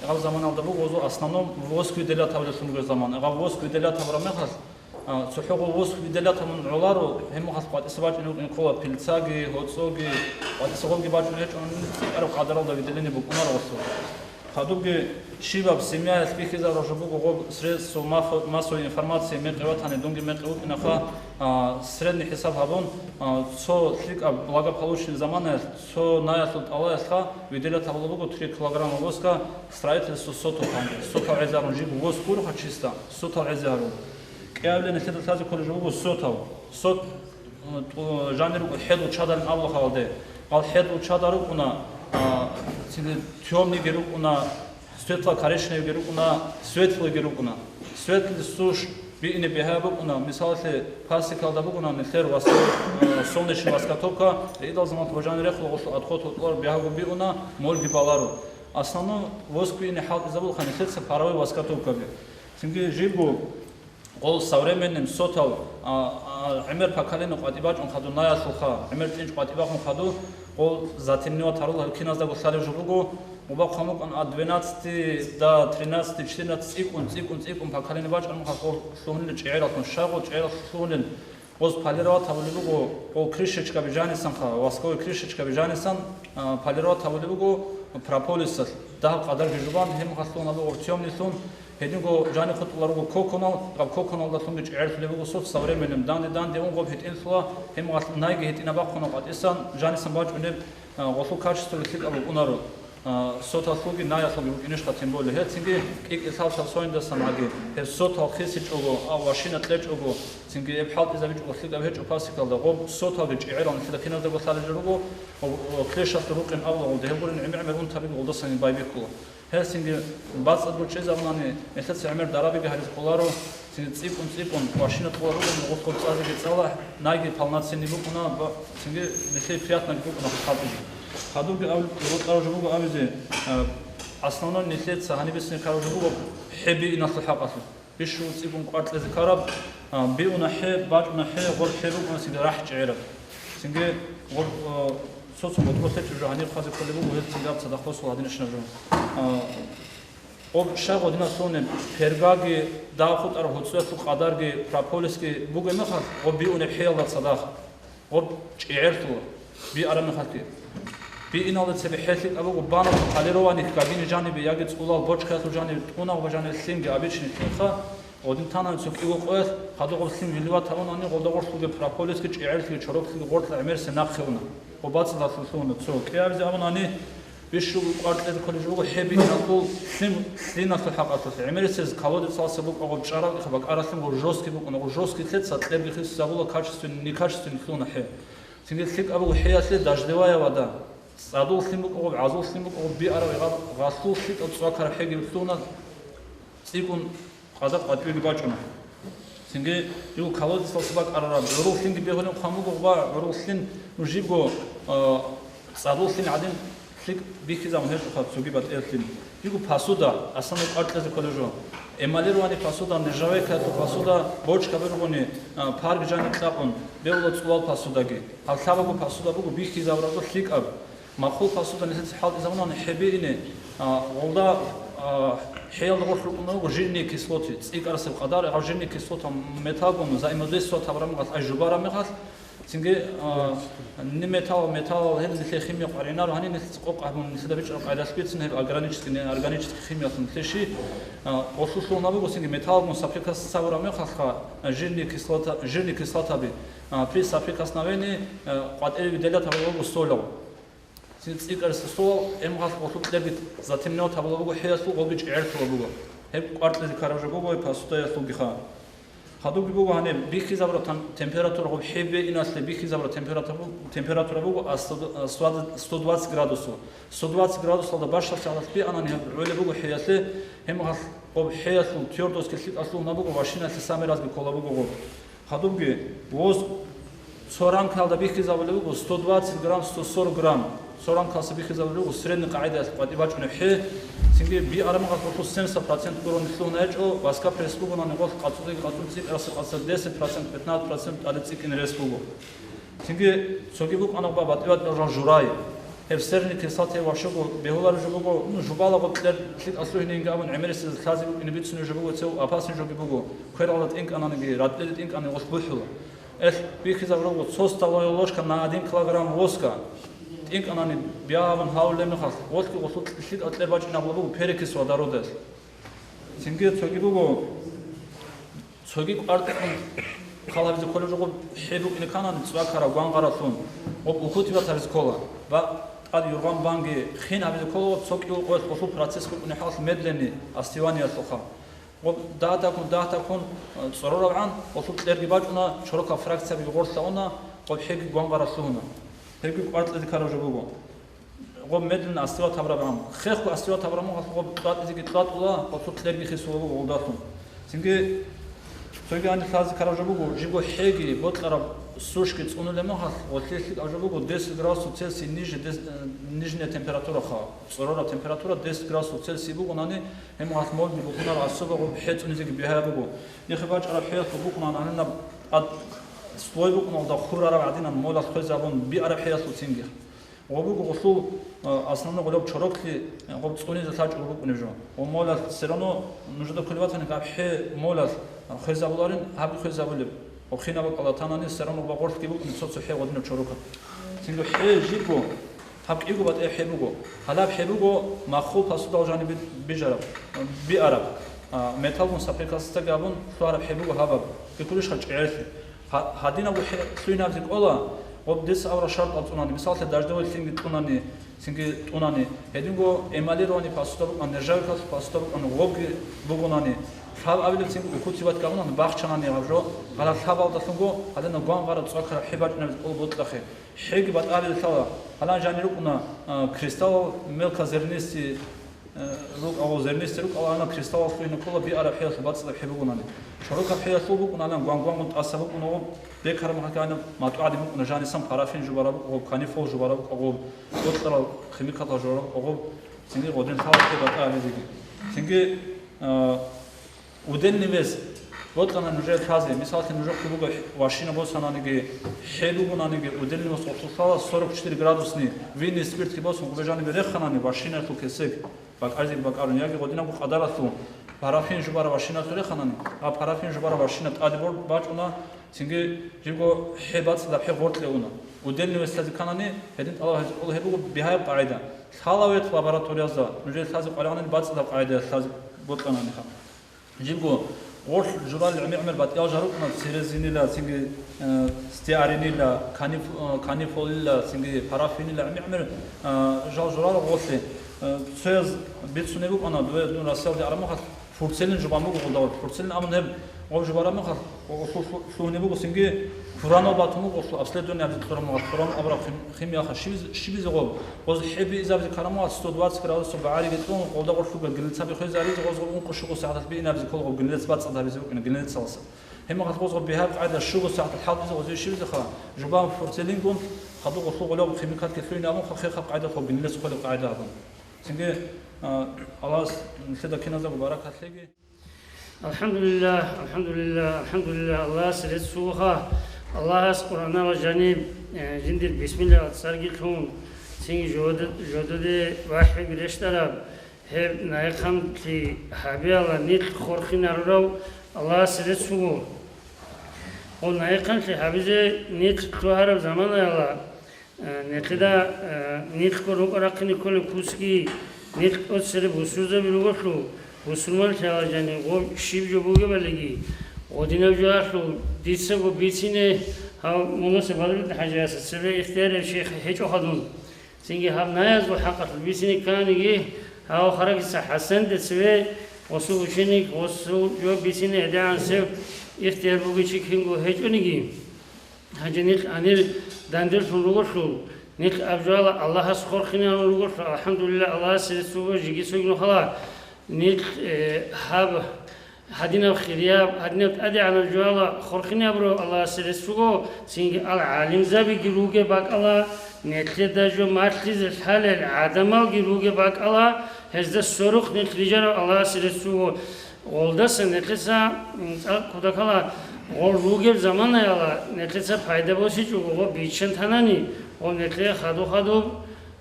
Гьаб заманалда буго гъозул основном воск выделять гьабулелъун буго заман. Гьаб воск выделять гьабураб мехалъ, а, цохӀого воск выделять гьабун гӀоларо, гьеб мехалъ къватӀиса бачӀунеб букӀин ккола пилцаги, гьоцӀоги, къватӀиса гъобги бачӀун гьечӀони, цӀикӀкӀараб къадаралда выделение букӀунаро гъосул. Хадубги щибаб семьяялъ бихьизарураб жо буго гъоб средство массо-, массовой информации мекъи ватани, дунги мекъи вукӀинаха, а, средний хӀисаб гьабун, а, цо лъикӀаб благополучный заманаялъ, цо наялъул тӀалаялъха выделять гьабула буго три килограмма воска строительство сотал, сотал гӀезарун жиб воск гуроха чисто, сотал гӀезарун. КӀиабилеб нилъеда лъазе кколеб жо буго сотал. Сот, э, тӀу-, жанир рукӀун хӀедул чадалин абула халде. Гьал хӀедул чадал рукӀуна, а, цинги тёмныйги рукӀуна, светло-коричневыйги рукӀуна, светлыйги рукӀуна. Светлый сушь биине бигьа букӀуна, мисалалъе, пасекалда букӀуна нилъер васал-, э, солнечный воскотопка, ридал заман ва жанир рехула гъолъул отход гьоркьор бигьаго биуна, морги баларо. Основном воск биине хӀалтӀизабулха нилъеца паровой воскотопкаби. Цинги жибго Гъол современный сотал, а, а, гӀемер поколение къватӀибачӀун хадунаялъулха, гӀемер тӀинчӀ къватӀибахун хаду, гъол затемнивать гьарулел киназдаго лъалеб жо буго, мубахъ гьамукӀун а двенадцать, да, тринадцать, четырнадцать цӀикӀкӀун, цӀикӀкӀун, цӀикӀкӀун поколение бачӀун гьаб гъол лъугьунел чӀегӀералъун, щай гъол чӀегӀералъ лъугьунел, гъоз полировать гьабулеб буго, гъол крышечкаби жанисан ха, восковый крышечкаби жанисан, а, полировать гьабулеб буго прополисалъ, дагьаб къадар жужубан, гьеб мехалъ лъугьун гьабуго гъоб тёмныйлъун, Гьединго жани хутӀула руго коконал, гъаб коконалдалъунги чӀегӀерлъулеб буго сот современным, данде-данде ун гъоб гьитӀинлъула, гьеб мехалъ найги гьитӀинаб бахъуна къватӀисан, жанисан бачӀунеб, а, гъолъул качествоби лъикӀаб букӀунаро, а, соталъулги наялъулги букӀинищха, тем более гьелцинги кӀикӀкӀи лъабцаб соиндасан гьаги, гьеб сотал хисичӀого, а, машина кьечӀого, цинги гьеб хӀалтӀизабичӀого лъикӀаб гьечӀо пасекалда, гъоб соталги чӀегӀерал нилъеда киназдаго лъалеб жо руго, гъоб, о, клещалъул рукъин абула гъолда, гьеб гурин гӀемер-гӀемер унтабиги гъолдасанги байбихьула. Гьелсинги бацӀцӀадго чӀезабунани, нилъеца гӀемер дарабиги гьаризе кколаро, цин цӀикӀкӀун-цӀикӀкӀун машина кьула ругони гъулъго цӀазеги цӀала, найги полноценный букӀуна, ба-, цинги нилъее приятноги букӀуна халкъизе. Хадубги аб-, рокьарав жо буго абизе, а, основной нилъеца гьаниб бицин ккарав жо буго хӀе бииналъул хӀакъалъулъ. Бищун цӀикӀкӀун кӀвар кьезе ккараб, а, биуна хӀе, бачӀуна хӀе, гъор хӀе букӀуна цинги рахӀ чӀегӀераб. Цинги гъор, а, цо-цо гъоркьо лъе чӀужу гьанир хъвазе кколеб буго, гьел цинги аб цадахъ босула гьадинищинаб жо. А, гъоб щай гъодинаб лъугьунеб, пергаги, дагь хутӀараб гьоцӀоялъул къадарги, прополиски бугеб мехалъ, гъоб биунеб хӀеялда цадахъ. Гъоб чӀегӀерлъула, биараб мехалъги. Бииналда цебе хӀелъикӀаб буго баналъул полированных гагини жанибе яги цӀулал бочкаялъул жанибе тӀунагъба жанибе лъимги обычный лъимха, гъодин танани цо кӀиго къоялъ хадуб гъоб лъим виливат гьабунани, гъолда гъорлъулги прополисги чӀегӀерлъиги чороклъиги гъоркьа гӀемерисеб нахъе уна. Гъоб бацӀцӀадалъулъ лъугьуна цо. КӀиабизе абунани, бищун кӀвар кьезе кколеб жо буго хӀебииналъул лъим, лъиналъул хӀакъалъулъ. ГӀемерисез колодецалъа букӀа гъоб чӀараб бакӀаралъин гъоб жесткий букӀуна, гъоб жесткий лъеца кьерги хисизабула, качественный, некачественный лъугьуна хӀе. Цинги лъикӀаб буго хӀеялъе дождевая вода. ЦӀадул лъим букӀа гъоб, гӀазул лъим букӀа гъоб, биараб гъаб, гъалъул лъикӀаб цӀвакараб хӀеги лъугьуна, цӀикӀкӀун къадаб къватӀивеги бачӀуна. Цинги жив колодецалъ бакӀарараб гӀурул лъимги бегьулин хъван буго, ва гӀурул лъим жибго, а, цӀадул лъим гӀадин лъикӀ бихьизабун гьечӀоха цоги батӀияб лъим. Жибго посуда, асана кӀвар кьезе кколеб жо. Эмалированный посуда, нержавейкаялъул посуда, бочка бергони, а, парг жаниб кьакъун, бегьула цӀулал посудаги. Гьаб лъабабго посуда буго бихьизабураб жо лъикӀаб. Махул посуда нилъеца хӀалтӀизабунани хӀебиине, а, гъолда, а, хӀеялда гъорлъ рукӀуна руго жирные кислоты, цӀикӀкӀарасеб къадар, гьав жирные кислота металлгун взаимодействовать гьабураб мехалъ, ай жубараб мехалъ, цинги, а, ни металл, металл, гьел нилъее химия къваригӀунаро, гьаниб нилъеца къокъ гьабун, нилъеда бичӀчӀараб къайдалъ бицин гьеб органический, неорганический химиялъун нилъее щи, а, гъолъулъ лъугьуна буго, цинги металлгун соприкасаться гьабураб мехалъха, а, жирные кислота, жирные кислотаби, а, при соприкосновении, а, къватӀиве выделять гьабураб буго соляв. Цин цӀикӀкӀарасеб соляв, эмгъалъ гъолъул кьерги затемневать гьабула буго, хӀеялъул гъоги чӀегӀерлъула буго. Гьеб кӀвар кьезе ккараб жо буго гьеб посудаялъулгиха. Хадубги буго гьаниб бихьизабураб тан-, температура, гъоб хӀебииналъе бихьизабураб температура бу-, температура буго а сто, а сто, сто двадцать градусов. Сто двадцать градусалда бащдаб чагӀалъ бианани гьеб гӀолеб буго хӀеялъе, гьемгъалъ гъоб хӀеялъул твердостги лъикӀалъ лъугьуна буго, машиналъе самый разгӀи ккола буго гъоб. Хадубги, воз цо рамкаялда бихьизабулеб буго сто двадцать грамм, сто сорок грамм. Цо рамкаялъ бихьизабулеб буго средний къагӀидаялъ къватӀибе бачӀунеб хӀе. Цинги биараб мехалъ гъолъул семьдесят процент уровень лъугьуна гьечӀо, васкаб пресс бугонани гъолъ къацӀцӀиги къацӀцӀун цӀикӀкӀарасеб къацӀцӀа десять процент, пятнадцать процент тӀаде цӀикӀкӀине рес буго. Цинги цоги букӀана гъоб батӀи-батӀиял жал журай. Гьеб серни кислотаялъ ващуго бегьулареб жо буго, ну, жубала гъоб кьер лъикӀалъ лъугьинейинги абун, гӀемерисез лъазе букӀине бицунеб жо буго, цев опасный жоги буго, квералда тӀинкӀананиги, ратӀлиде тӀинкӀани гъолъ бухӀула. Эх, бихьизаб жо буго, цо столовая ложка на один килограмм воска тӀинкӀанани бягьабун гьавулеб мехалъ, гъолъги гъолъул лъикӀал кьер бачӀинабула буго перекись водородалъ. Цинги цоги буго, цоги кӀвар кьун хал гьабизе кколеб жо гъоб хӀе букӀине кканани цӀвакараб гвангъаралъун, гъоб укутивать гьабизе ккола ва тӀад юргъан банги хин гьабизе ккола, гъоб цо кӀиго къоялъ гъолъул процесс букӀунеб хӀалалъ медленный остываниялъулха. Гъоб дагь-дагьккун, дагь-дагьккун, э, цӀорорабгӀан гъолъул кьерги бачӀуна, чорокал фракциябиги гъорлъа уна, гъоб хӀеги гвангъаралъ лъугьуна. Гьебги кӀвар кьезе ккараб жо буго. Гъоб медленный остывать гьабураб гӀан. Хехго остывать гьабураб мехалъ гъоб кьватӀизеги кьватӀула, гъолъул кьерги хисула буго гъолдалъун. Цинги цоги гьаниб лъазе ккараб жо буго, жибго хӀеги бокьараб сушги цӀунулеб мехалъ, гъолъие лъикӀаб жо буго десять градусов Цельсий ниже, дес-, э, нижняя температураха. ЦӀорораб температура десять градусов Цельсий бугонани, гьеб мехалъ молги бухунареб, особо гъоб хӀе цӀунизеги бигьаяб буго. Нехе бачӀараб хӀеялъул букӀунан гьанинаб тӀад слой букӀуналда хурараб гӀадинан молалъ хвезабун биараб хӀеялъул цинги. Гъоб буго гъолъул, а, основной гъолеб чороклъи, а, гъоб цӀунизе лъачӀого букӀунеб жо. Гъоб молалъ все равно нужеда кколеб батани, гьаб хӀе молалъ, а, хвезабуларин, гьабги хвезабулеб. Гъоб хинаб бакӀалда танани, все равно гъоб гъоркьги букӀунеб цо-цо хӀе гъодинаб чорокаб. Цинги хӀе жибго, гьаб кӀиго батӀияб хӀе буго. Гьалаб хӀе буго махул посудал жанибе бижараб, биараб, а, металлгун соприкасаться гьабун лъугьараб хӀе буго гьабаб. Бикулищха чӀегӀерлъи. Гьа-, гьадинабго хӀе лъугьинабизе кӀола, гъоб десять аварагасул шартӀал цӀунани, мисаллъе, дождевой лъимги тӀунани, цинги тӀунани, гьединго эмалированный посуда букӀан, нержавейкалъул посуда букӀан, гъобги бугонани, лъабабилеб цинги укутивать гьабунани бахчанани гьаб жо, гьалаб лъабалдалъунго гьадинаб гвангъараб цӀвакараб хӀе бачӀунабизе кӀола бокьахъе. ХӀеги батӀаби лъала, гьалан жанир рукӀуна, а, кристалл мелкозернистый, Э, рукӀа гъоб зернистый рукӀа, гьаниб кристаллалъ лъугьине ккола биараб хӀеялъул бацӀцӀадаб хӀе бугонани. Чорокаб хӀеялъул букӀуна гьаниб гвангвангун тӀаса букӀуна гъоб, бекараб махкани матӀугӀади букӀуна жанисан парафин жубараб букӀа гъоб, канифол жубараб букӀа гъоб, бокьарал химикатал жубараб букӀа гъоб, цинги гъодин лъала хӀе батӀа гьабизеги. Цинги, э, удельный вес бокьана нужер лъазе, мисаллъе, нужехъе буго ващина босананиги, хӀе бугонаниги, удельный вес гъолъулъ лъала сорок четыре градусный винный спиртги босун, гъубе жанибе реханани ващинаялъул кесек. БакӀаризеги бакӀарун, яги гъодинабго къадаралъул парафин жубараб ващиналъул реханани, а парафин жубараб ващина тӀаде бор-, бачӀуна, Цинги жибго хӀе бацӀцӀадаб хӀе гъоркье уна. Удельный вес лъазе кканани, гьедин тӀалаб гьабизе кӀола. Гьеб буго бигьаяб къагӀида. Лъала ве лабораториязда, нужее лъазе къваригӀунани бацӀцӀадаб къагӀидаялъ лъазе бокьанани ха. Жибго гъорлъ журал гӀемер-гӀемер батӀиял жал рукӀуна, церезинила, цинги, э, стеаринила, каниф-, э, канифолила, цинги парафинила гӀемер-гӀемер, э, жал журал гъорлъе. Э, цояз бицунеб букӀана, дуе дун Россиялде араб мехалъ, фурцелин жубан буго гъолда гъорлъ. Фурцелин абун гьеб гъоб жубараб мехалъ, гъо-, гъо-, лъу-, лъугьунеб буго, цинги куранал батун буго гъолъ, обследование абизе кьураб мехалъ, куран абураб хим-, химияха щибиз-, щибизе гъоб. Гъоз хӀеби изабизе ккараб мехалъ, сто двадцать градусов багӀариги кьун, гъолда гъорлъ ругел границаби хвезаризе, гъоз гъоб ункъо-щуго сагӀаталъ бигьинабизе ккола гъоб граница бацӀцӀад гьабизе букӀина границаласа. Гьеб мехалъ гъоз гъоб бигьаяб къагӀида щуго сагӀаталъ хӀалтӀизе гъозе щибизе ха, жубан фурцелингун, хадуб гъолъул гъолеб химикатги лъугьин абун ха, хехаб къагӀидалъ гъоб граница кколеб къагӀида гьабун. Цинги, а, Аллагьас нилъеда киназдаго баракат лъеги. АлхӀамдулиллагь, алхӀамдулиллагь, алхӀамдулиллагь, Аллагьасе рецц буго ха. Аллагьас Къуръаналда жаниб, э, жиндир бисмиллагьал цӀарги лъун, цинги жодо-, жододе вахӀиги рещтӀараб, гьеб наихъанлъи гьабиялда нилъ хурхинарурав Аллагьасе рецц буго. Гъо наихъанлъи гьабизе нилъ лъугьараб заманаялда, Э, нилъеда, э, нилъго рукӀа-рахъине кколеб куцги, нилъ тӀоцере бусурзаби ругелъул, бусурманлъиялда жаниб гъоб щиб жо бугебалиги, гъодинаб жоялъул дицаго бицине гьав Мунаса Бадрудин хӀажиясда цебе ихтияр гьечӀо ха дун. Цинги гьаб наязул хӀакъалъулъ бицине кканиги, гьав Харагиса ХӀасанде цебе гъосул ученик, гъосул жо бицине гӀедегӀансев ихтияр бугев чи кинго гьечӀониги. Гьанже нилъ гьанир данделъун ругелъул, нилъ аб жоялда Аллагьас хурхинарун ругелъул, алхӀамдулиллагь, Аллагьасе рецц буго жеги цоги нухалъ. Нилъ, э, гьаб гьадинаб хирияб, гьадинаб тӀадегӀанаб жоялда хурхинабурав Аллагьасе рецц буго, цинги ал гӀалимзабиги ругеб бакӀалда, нилъеда жо малъизе лъалел гӀадамалги ругеб бакӀалда, гьезда сверухъ нилъ рижарав Аллагьасе рецц буго. Гъолдаса нилъеца, м, цӀакъ кутакалда гъол ругеб заманаялда нилъеца пайда босичӀого гъо биччан танани, гъо нилъее хадуб-хадуб,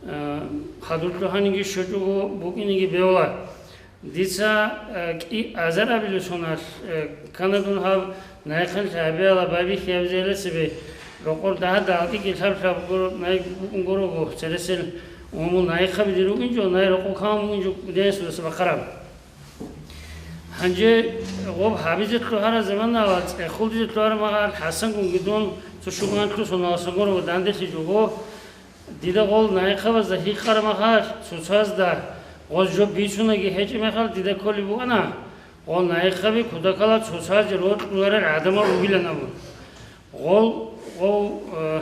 э, хадурлъухӀаниги щочӀого букӀинеги бегьула. Дица, э, кӀи азар абилеб соналъ, э, ккана дун гьаб наихъанлъи гьабиялда байбихьи гьабизе гьелесебе, рокъор дагьа-дагьалги лъаб-лъаб гуро, най букӀун гурого, цересел умумул наихъаби дир рукӀинчӀо, най рокъо камун букӀинчӀо, динасудаса бахъараб. Гьанже гъоб гьабизе лъугьараб заманалда, цӀехолдизе лъугьараб магӀарул ХӀасангунги дун цо щугу анлъго соналъ гурого данделъичӀого, дида гъол наихъабазда гьикъараб магӀарул цоцазда гъоз жо бицунаги гьечӀеб мехалъ дида кколеб букӀана, гъол наихъаби кутакалда цоцазе рокьуларел гӀадамал ругилан абун. Гъол, гъов, э,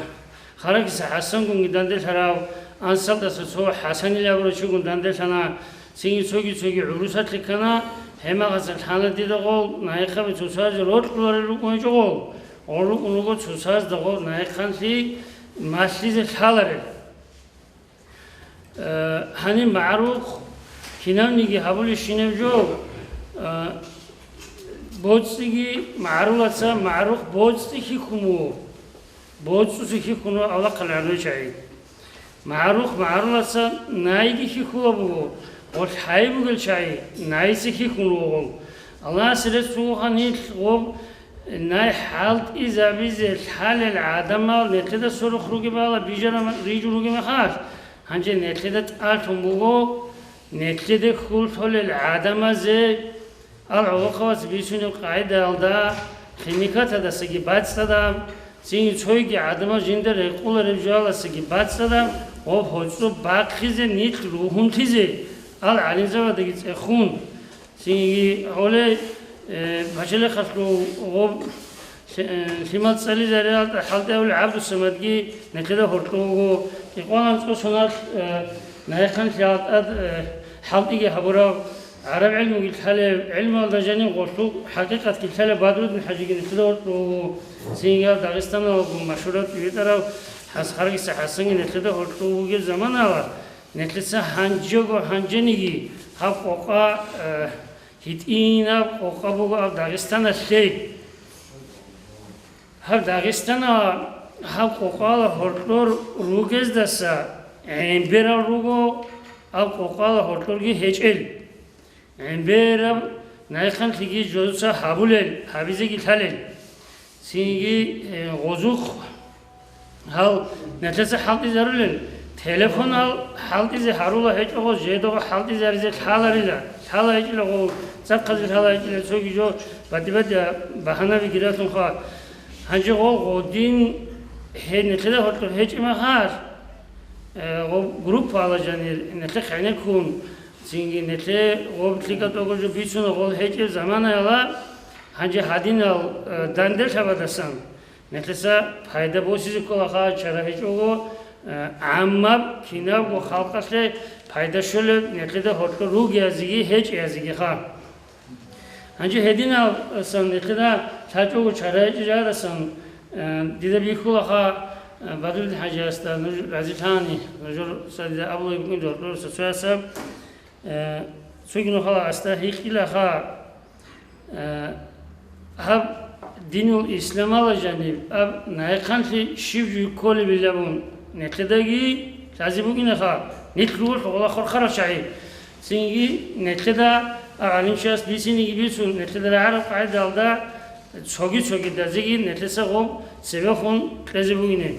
Харагиса ХӀасангунги данделъарав, ансалдаса цо ХӀасанил абурав чигун данделъана, цинги цоги-цоги гӀурусалъе ккана, гьеб мехалъ лъана дида гъол наихъаби цоцазе рокьуларел рукӀун гьечӀо гъол, гъол рукӀун руго цоцазда гъол наихъанлъи малъизе лъаларел. Э, гьаниб магӀарухъ кинавниги гьабулебщинаб жо, э, боцӀиги магӀарулаца магӀарухъ боцӀи хьихьун буго, боцӀусе хьихьун буго авлахъал гӀадамал чагӀи. МагӀарухъ магӀарулаца найги хьихьулеб буго, гъолъ хӀай бугел чагӀи найица хьихьун руго гъол. Аллагьасе рецц буго ха нилъ гъоб Най хӀалтӀизабизе лъалел гӀадамал нилъеда сверухъ ругебала бижараб рижун ругеб мехалъ, гьанже нилъеда тӀалъун буго, нилъеда хьул лъолел гӀадамазе ал гӀолохъабаз бицунеб къагӀидаялда химикатадасаги бацӀцӀадаб, цинги цойги гӀадамал жинда рекъолареб жоялдасаги бацӀцӀадаб ва гьоцӀоб бахъизе нилъ ругьунлъизе ал гӀалимзабаздаги цӀехун, Цинги гьоле, э, пачалихъалъул гъоб лъи-, э, лъимал цӀализариялда хӀалтӀи гьавулев ГӀабдусамадги нилъеда гьоркьов вуго. Кьикъоялда анцӀго соналъ, э, наихъанлъиялда тӀад, э, хӀалтӀиги гьабурав, гӀараб гӀелмуги лъалев, гӀелмуялда жанив гъолъул хӀакъикъатги лъалев Бадрудин хӀажиги нилъеда гьоркьов вуго. Цинги гьав Дагъистаналго машгьурав тӀибитӀарав ХӀас-, Харагиса ХӀасанги нилъеда гьоркьов вугеб заманалда, Нилъеца гьанжего гьанжениги гьаб къокъа, э, гьитӀинаб къокъа буго гьаб Дагъистаналъе. Гьаб Дагъистана гьаб къокъала гьоркьор ругездаса гӀемберал руго, гьаб къокъала гьоркьорги гьечӀел. ГӀембераб наихъанлъиги жозуца гьабулел, гьабизеги лъалел. Цинги, э, гъозухъ гьал нилъеца хӀалтӀизарулел, телефонал хӀалтӀизе гьарула гьечӀого, жедаго хӀалтӀизаризе лъаларила, лъала гьечӀила гъов, цӀакъазе лъала гьечӀила цоги жо, батӀи-батӀи багьанаби гиратунха. Гьанже гъов гъодин гье нилъеда гьоркьор гьечӀеб мехалъ, э, гъоб группа ала жанир, нилъехъ гӀенеккун, цинги нилъе гъоб лъикӀа тӀого жо бицуна гъол гьечӀеб заманаялда, гьанже гьадинал, э, данделъабадасан. Нилъеца пайда босизе кколаха чара гьечӀого, э, гӀаммаб кинабго халкъалъе пайда щолеб нилъеда гьоркьор ругеязеги гьечӀеязегиха. Гьанже гьединалдасан нилъеда лъачӀого чара гьечӀеб жагьиласан, э, дида бихьулаха, э, Бадрудин хӀажиясда, нуж разилъани, нужер цадида абулеб букӀин гьоркьор цоцояса, э, цоги нухалда гьесда гьикъилаха. Э, гьаб динул исламалда жаниб, гьаб нахъанлъи щиб жо кколебилан абун, нилъедаги лъазе бугинаха, нилъ руго гъола хурхарал чагӀи. Цинги нилъеда гӀалимчияс бицинеги бицун, нилъеда рагӀараб къагӀидалда цоги-цогидазеги нилъеца гъоб цебехун кьезе бугине.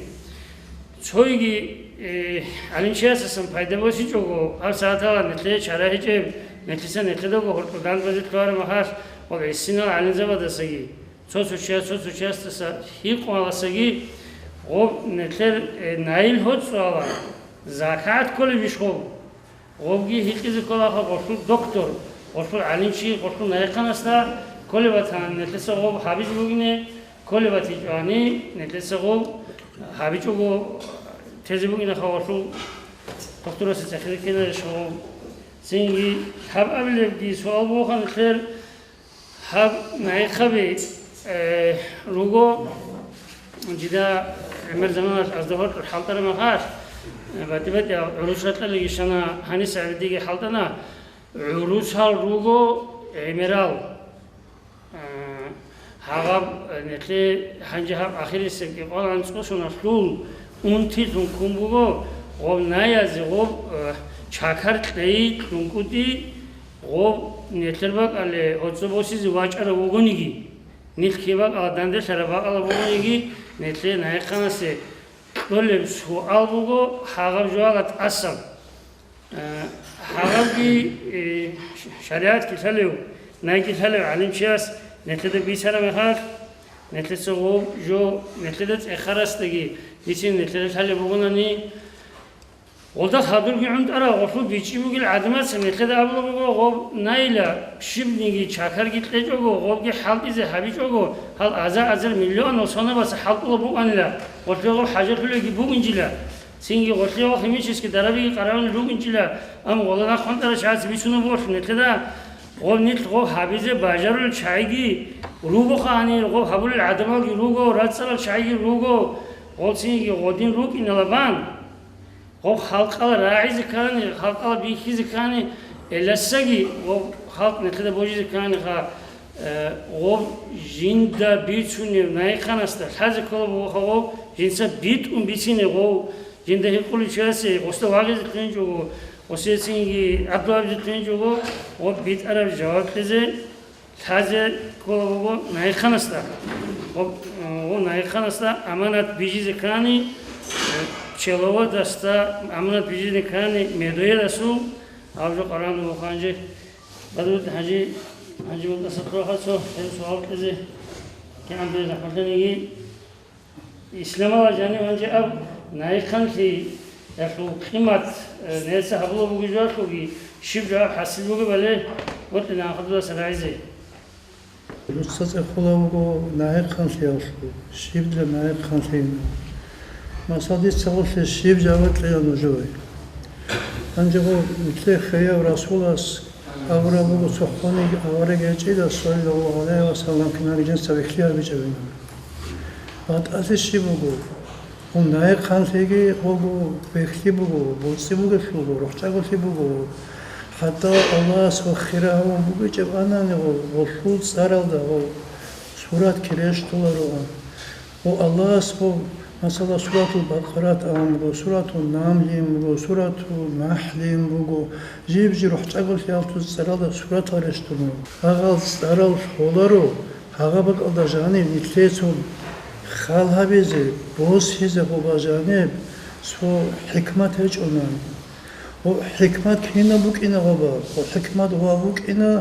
Цойги, э, гӀалимчиясасан пайда босичӀого, гьаб сагӀаталда нилъее чара гьечӀеб, нилъеца нилъедаго гьоркьор данде базе лъугьараб мехалъ, ва гӀисинал гӀалимзабадасаги, цо-цо чияс цо-цо чиясдаса гьикъуналдасаги гъоб нилъер, э, найил гьоцӀуала, закагӀат кколебищ гъоб? Гъобги гьикъизе кколаха гъолъул доктор, гъолъул гӀалимчи, гъолъул нахъанасда кколеб батани, нилъеца гъоб гьабизе бугине, кколеб батичӀони, нилъеца гъоб гьабичӀого тезе бугинаха гъолъул докторасда цӀехизе ккезе гъоб. Цинги гьаб абилебги суал бугоха нилъер, гьаб нахъаби, э, руго, жида гӀемер заманалъ азда гьоркьор хӀалтӀараб мехалъ, э, батӀи-батӀиял гӀурус ракьалиги щвана, гьаниса гӀебедиги хӀалтӀана, гӀурусал руго гӀемерал. Э, гьаб, э, нилъе гьанже гьаб ахирисеб кӀикъоялда анцӀго соналъул унтилъун ккун буго, гъоб наязе гъоб, э, чакар кьей кьункӀуди, гъоб нилъер бакӀалде гьоцӀо босизе вачӀарав вугониги, нилъ киб бакӀалда данделъараб бакӀалда бугониги, нилъее нахъанасе кьолеб суал буго гьагъаб жоялда тӀасан. Э, гьагъабги, э, шаригӀатги лъалев, найги лъалев гӀалимчияс нилъеда бицараб мехалъ, нилъеца гъоб жо, нилъеда цӀехарасдаги бицин нилъеда лъалеб бугонани, гъолда хадурги гӀунтӀарал гъолъул бичӀчӀи бугел гӀадамаца нилъеда абулеб буго, гъоб найила щибниги чакарги кьечӀого, гъобги хӀалтӀизе гьабичӀого, гьал азар-азар миллионал сонабаца хӀалтӀулеб букӀанила, гъолъие гъоб хӀажалъулелги бугинчӀила, цинги гъолъие гъоб химический дарабиги къарагӀунел ругинчӀила, амма гъола нахъ гьунтӀарал чагӀаца бицунеб буго нилъеда, гъоб нилъ гъоб гьабизе бажарулел чагӀиги ругоха гьанир, гъоб гьабулел гӀадамалги руго, рацӀцӀалал чагӀиги руго, гъоб цинги гъодин рукӀиналабан. Гъоб халкъалда рагӀизе ккани, халкъалда бихьизе ккани, гьелдасаги гъоб халкъ нилъеда божизе кканиха, э, гъоб жинда бицунеб нахъанасда лъазе ккола бугоха гъоб, жинца битӀун бицине гъов, жинда гьикъулев чиясе гъосда вагъизе лъугьинчӀого, гъосие цинги гӀадлу гьабизе лъугьинчӀого, гъоб битӀараб жаваб кьезе лъазе ккола буго нахъанасда. Гъоб, э, гъоб нахъанасда аманат бижизе ккани, э, пчеловодасда аманат бижизе ккани медоедасул, гьаб жо къарагӀун буго гьанже. Бадрудин хӀажи, хӀажи, вугоса лъугьа цо, гьеб суал кьезе кигӀан бе захӀмалъаниги. Исламалда жаниб гьанже аб нахъанлъиялъул къимат, э, нилъеца гьабулеб бугеб жоялъулги щиб жаваб хӀасил бугебали, бокьила нахъа дудаса рагӀизе. Дуца цӀехола вуго нахъанлъиялъул, щиб жо нахъанлъи. Масала, дица гъолъе щиб жаваб кьела нужее? Гьанже гъо нилъее хирияв Расулас абураб буго, цо хваниги авараг гьечӀила, саллаллагьу гӀалайгьи ва саллам, кинабги жинца вихьи гьабичӀебин. БатӀалъи щиб буго? Гьундай хъанлъиги гъого бехлъи буго, боцӀи бугелъулго, рухӀчӀаголъи буго. ХӀатта Аллагьас ва хира гьавун бугечӀеб анани гъо, гъолъул цӀаралда гъо сурат кире щтолароан. Гъо Аллагьас гъо, масала, Суратул Бакъарат абун буго, Суратул Намлин буго, Суратул Нахлин буго, жиб-жи рухӀчӀаголъиялъул цӀаралда суратал рещтӀун буго. Гьагъал цӀарал лъоларо, Гьаб бакӀалда жаниб нилъее цо хал гьабизе, босизе гъоба жаниб цо хӀикмат гьечӀонан. Гъо хӀикмат кинаб букӀина гъоба? Гъо хӀикмат ва букӀина,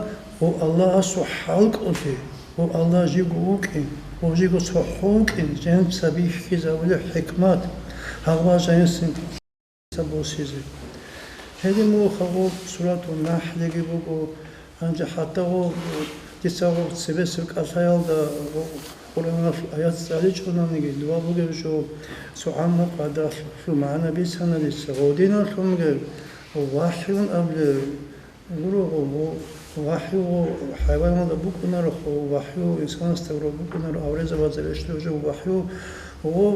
гъо Аллагьасул хӀалкӀолъи, гъо Аллагь жиго вукӀин, гъо жиго цохӀо вукӀин, жинца бихьизабулеб хӀикмат, гьаб жанисин. Босизе. Гьедин муха гъо Суратун НахӀлиги буго, гьанже хӀатта гъо дица гъо цебесеб кӀалъаялда гъо Къуръаналъул аят цӀаличӀонаниги, дова бугеб жо цо гӀамму къагӀидалъул магӀна бицана дица. Гъодиналъунги вахӀюн абулеб Гуро, гъо, гъо, вахӀю гъо хӀайваналда букӀунаро, гъо, вахӀю инсанасда гуро букӀунаро, аварагзабазда рещтӀараб жо вахӀю, гъо,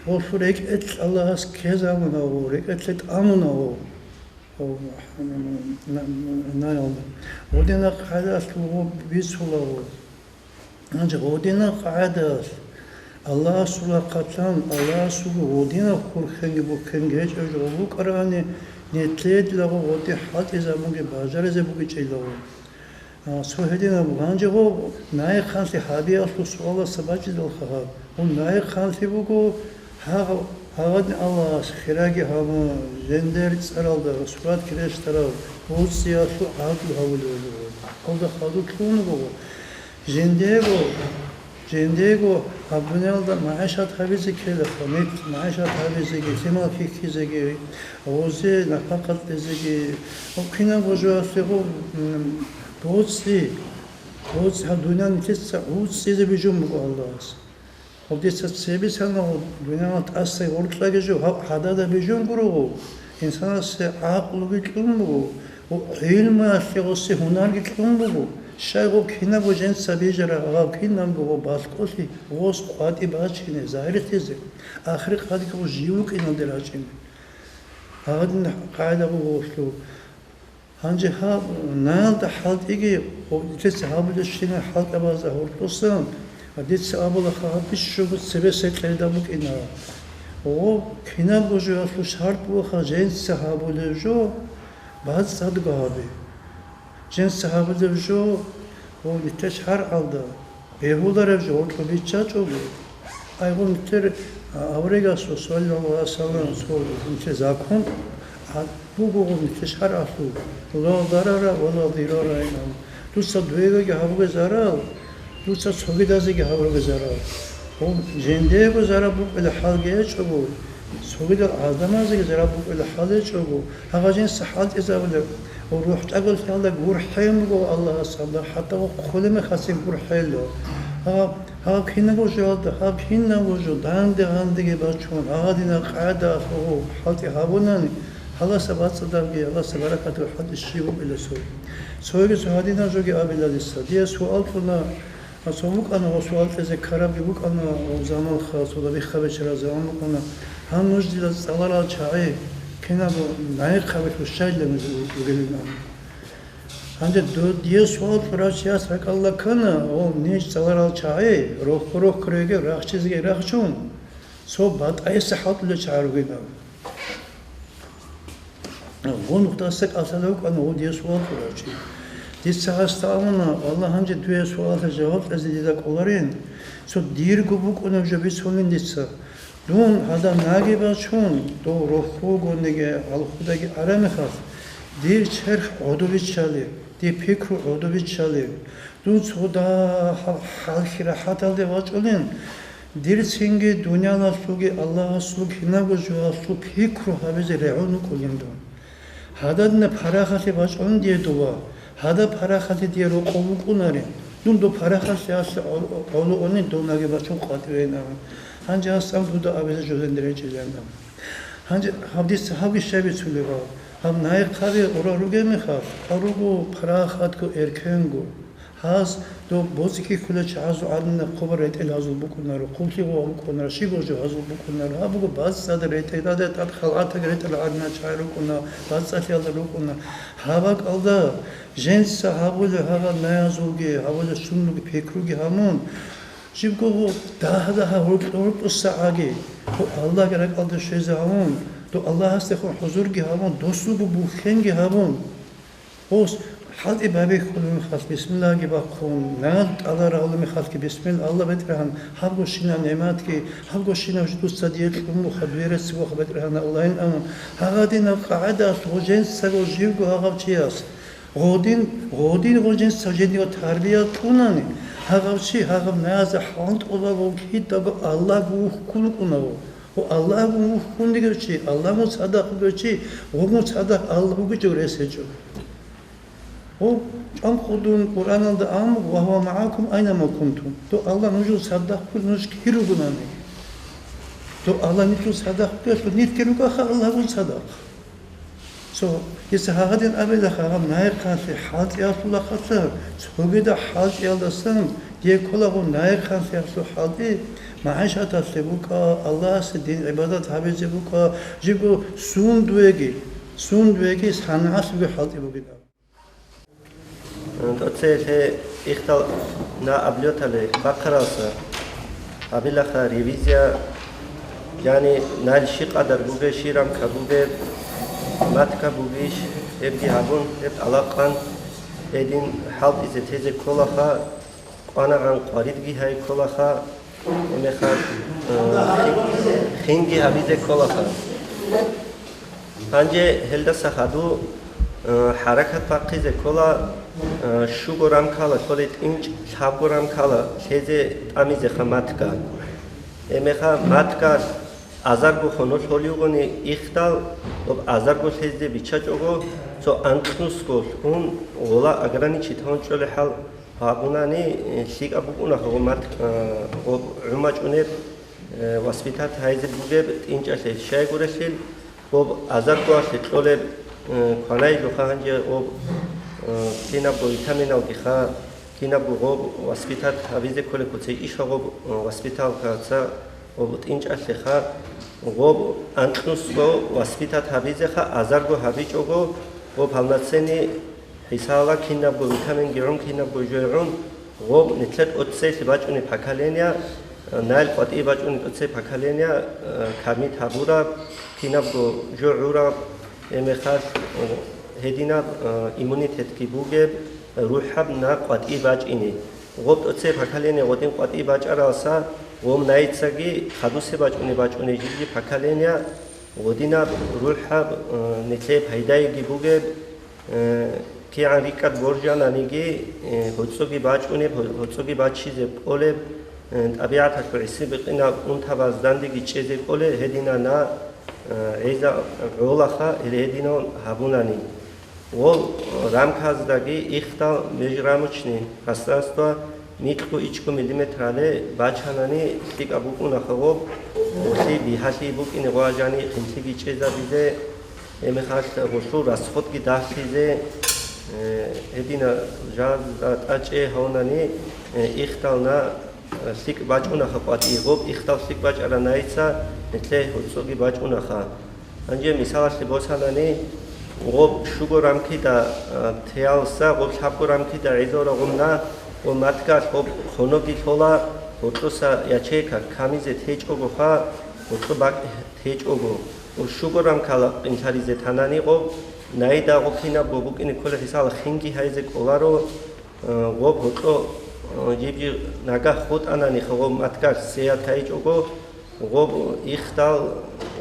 гъолъул рекӀелъ Аллагьас ккезабуна, гъо, рекӀелъе тӀамуна, гъо, гъо, на-, на-, наялда. Гъодинаб къагӀидалъ гъо бицула, гъо. Гьанже гъодинаб къагӀидалъ, Аллагьасул рахъалъан, Аллагьасулго гъодинаб хурхенги бухенги гьечӀеб жо букӀарани, нилъедаго гъодин хӀалтӀизабунги бажаризе бугечӀила. А, цо гьединаб гъанжего наихъанлъи гьабиялъул суаласа бачӀидалха гьаб. Гьун наихъанлъи буго, гьагъ-, гьагъадин Аллагьас хираги гьабун, жиндир цӀаралда суратги рещтӀарав, боцӀиялъул гӀадлу гьавулев вуго. Алда хадур кьун буго. Жиндиего, жиндиего гьаб дуниялда магӀишат гьабизе ккелаха, нилъ магӀишат гьабизеги, лъимал хьихьизеги, гъозе напакъат кьезеги, гьаб кинабго жоялъего, м, боцӀи, боцӀи гьаб дуниял нилъеца гӀуцӀизе бижун буго Аллагьас. Гьаб дица цебе санагъ дуниял тӀасай гъоркьаги жо гьаб гӀадада бижун гуро гъо, инсанасе гӀакълуги кьун буго, ва гӀилмуялъе гъосе гьунарги кьун буго, щай гъо кинабго жинца бижараб гьаб кинабго гъо балъголъи гъос къватӀи бачине, загьирлъизе, ахир къадги гъо жив вукӀиналде рачӀине. Гьадин къагӀида буго гъолъул. Гьанже гьаб, наялда хӀалтӀиги, гъо, дица гьабулебщинал хӀалтӀабазда гьоркьосан, ва дица абулаха гьаб бищунго цебесеб кьелда букӀина. Гъо, кинабго жоялъул шартӀ бугоха жинца гьабулеб жо бацӀцӀадго гьабе. Жинца гьабулеб жо, гъо, нилъер шаргӀалда бегьулареб жо гьоркьоб биччачӀого, айгъун нилъер, а, аварагасул, саллаллагьу гӀалайгьи вассалам, цо нилъер закон, а, буго гъо нилъер шаргӀалъул: «Ла дарара ва ла дирара», — ин. Дуца дуеги гьабуге зарал, дуца цогидазеги гьабуге зарал. Гъо жиндиего зарал букӀила хӀалги гьечӀого, цогидал гӀадамазеги зарал букӀила хӀал гьечӀого, гьагъа жинца хӀалтӀизабулеб, ва рухӀ тӀаголъиялда гурхӀен буго Аллагьас, Аллагь хӀатта ва хъулеб мехалъ гурхӀела. Гьаб, гьаб кинабго жоялда, гьаб кинабго жо данде-гьандеги бачун, гьагъадинаб къагӀидаялъ гъо хӀалтӀи гьабунани, гьаласа бацӀцӀадабги, гьаласа баракатаб хӀалтӀи щиб букӀила цо. Цоги цо гьадинаб жоги абила дица. Дие суал кьуна, а цо букӀана, гъо суал кьезе ккарабги букӀана, гъо заманха, цо дабихъа бечараб заман букӀана. Гьан нуж дила цӀаларал чагӀи кинабго наихъаби хӀушайилла нуж ругелилан. Гьанже ду-, дие суал кьурав чияс ракӀалда ккана, гъо, ниж цӀаларал чагӀи, рохго-рохго ругел рахчизеги рахчун, цо батӀайиса хӀалтӀулел чагӀи ругинал. Гъо нухдаса кӀалъалев вукӀана гъо дие суал кьурав чи. Дица гьасда абуна, валлагь, гьанже дуе суалалъе жаваб кьезе дида кӀоларин, цо дирго букӀунеб жо бицунин дица. Дун гьадаб наги бачун, дов рохь вугониги, гьалхудаги араб мехалъ, дир черх гӀодобиччалеб, дир пикру гӀодобиччалеб. Дун цо дагьаб хӀалхьи рахӀаталде вачӀулин, дир цинги дуниялалъулги Аллагьасул кинабго жоялъул пикру гьабизе регӀун вукӀулин дун. Гьададинаб парахалъе бачӀун дие дова, гьадаб парахалъе дие рокъов вукӀунарин, дун доб парахалъе гӀоло-, гӀоло унин дов наги бачун къватӀивейин абун. Гьанже гьасдам дуда абизе жо гьениренчӀилан абун. Гьанже гьаб дица гьабги щай бицунеб? Гьаб наихъаби гъурал ругеб мехалъ, гьал руго парахатго, эркенго. Гьаз доб боцӀи кколел чагӀазул гӀадинаб хъубал ретӀел гьазул букӀунаро, хъублъи гъо букӀунаро, щибго жо гьазул букӀунаро. Гьаб буго бацӀцӀадаб ретӀел, гьадаб тӀад халгӀатаб ретӀел гӀадинал чагӀи рукӀуна, бацӀцӀалъиялда рукӀуна. Гьаб бакӀалда, жинца гьабулеб гьагъа наязулги, гьабулеб суннуги, пикруги гьамун, жибго гъо дагьа-дагьа гьоркьо-гьоркьоса гӀаги, гъо Аллагьги ракӀалде щвезе гьавун, дов Аллагьасдехун хӀузурги гьавун, досулго бухьенги гьавун. Гъос ХӀалтӀи бабихьулеб мехалъ бисмиллагьги бахъун, нагагь тӀалараб гьабулеб мехалъги бисмилла, Аллагь БетӀергьан, гьабго щинаб нигӀматги, гьабго щинаб жо дуца дие кьун буха, дуе рецц буха, БетӀергьан, Аллагьин амун. Гьагъадинаб къагӀидаялъ гъоженцаго живго гьагъав чияс, гъодин, гъодин гъоженцав жиндиего тарбия кьунани, гьагъав чи гьагъаб наязда хӀалтӀулаго кидаго Аллагьгун вухькун вукӀунаго. Ва Аллагьгун вухькун вугев чи, Аллагьгун цадахъ вугев чи, гъогун цадахъ Аллагь вугичӀого рес гьечӀо. Гьоб, чӀванхъудун Къуръаналда абун буго: «Ва гьува магӀакум айнама кунтум». Дов Аллагь нужул цадахъ буго, нуж кир ругонани. Дов Аллагь нилъул цадахъ бугелъул нилъги ругоха Аллагьгун цадахъ. Цо, дица гьагъадин абилаха, гьаб наихъанлъи хӀалтӀиялъулахъалъа, цогидаб хӀалтӀиялдасан дие кколаго наихъанлъиялъул хӀалтӀи, магӀишаталъе букӀа, Аллагьасе дин гӀибадат гьабизе букӀа, жибго сундуеги, сундуеги санагӀалъулги хӀалтӀи бугеб. ТӀоцеялъе ихтал на облётале бахъаралса гьабилаха ревизия, яни найл щикъадар бугеб, щирам кабугеб, матка бугищ, гьебги гьабун, гьеб тӀалаб къан гьедин хӀалтӀизе тезе кколаха, къванагӀан къваридги гьай кколаха, гьеб мехалъ, э, хинги гьабизе кколаха. Гьанже гьелдаса хадув, э, хӀаракат бахъизе ккола, э, щуго рамкала лъолей тӀинчӀ, лъабго рамкала лъезе тӀамизеха матка. Гьеб мехалъ матка азарго хоно лъолев вугони ихтал, об азарго лъезде биччачӀого, цо анкьнусго лъун гъола ограничить гьавун чӀолей хӀал гьабунани, э, лъикӀаб букӀунаха гъо мат-, э, гъо гӀумачӀунеб, э, воспитать гьайзе бугеб тӀинчӀалъе щайгурелъул, гъоб азаргоялъе кьолеб, э, кванайилуха гьанже гъоб, э, кинабго витаминалгиха, кинабго гъоб воспитать гьабизе кколеб куцей иша гъоб, э, воспиталкаца гъоб тӀинчӀалъеха, гъоб анкьнусго воспитать гьабизеха, азарго гьабичӀого гъоб полноценный ХӀисала кинабго витаминги гӀун, кинабго жой гӀун, гъоб нилъер тӀоцеялъе бачӀунеб поколение, э, найл къватӀие бачӀунеб тӀоцеб поколение, э, кормить гьабураб, кинабго жо гӀураб, гьеб мехалъ, э, гьединаб, э, иммунитетги бугеб, рухӀаб на къватӀие бачӀине. Гъоб тӀоцеб поколение гъодин къватӀие бачӀаралса, гъом наицаги хадусе бачӀунеб бачӀунеб жибги поколение, гъодинаб рухӀаб, э, нилъее пайдайги бугеб, Э, кигӀан рикӀкӀад боржананиги, э, гьоцӀоги бачӀунеб, гьо-, гьоцӀоги бачизе кӀолеб, э, тӀабигӀаталъул гӀиси-бикъинал унтабаз дандеги чӀезе кӀолеб гьединана, э, гӀеза гӀолаха, гьединав гьабунани. Гъол рамказдеги ихтал межрамочный пространство микьго-ичӀго миллиметрале бачанани лъикӀаб букӀунаха гъоб, гъолъи бигьалъи букӀине гъважани хинлъиги чӀезабизе, гьеб мехалъ гъолъул расходги дагьлъизе, э, гьедина жал тӀачӀей гьавунани, э, ихтална, э, лъикӀ бачӀунаха къватӀи, гъоб ихтал лъикӀ бачӀаранаица, гьетлъе гьоцӀоги бачӀунаха. Гьанже мисалалъе босанани, гъоб щуго рамкида, э, теялса, гъоб лъабго рамкида гӀезавра гъумна, гъоб маткалъ гъоб хоноги лъола, гъоркьоса ячейка камизе течӀогоха, гъоркьо бакӀ течӀого. Щуго рамкала къинлъаризе танани гъоб, наида гъоб кинабго букӀине кколеб хӀисабалда хинги гьайзе кӀоларо, э, гъоб гьоркьо, э, жиб-жиб нагагь хутӀананиха гъоб маткалъ сеят гьайичӀого, гъоб ихтал,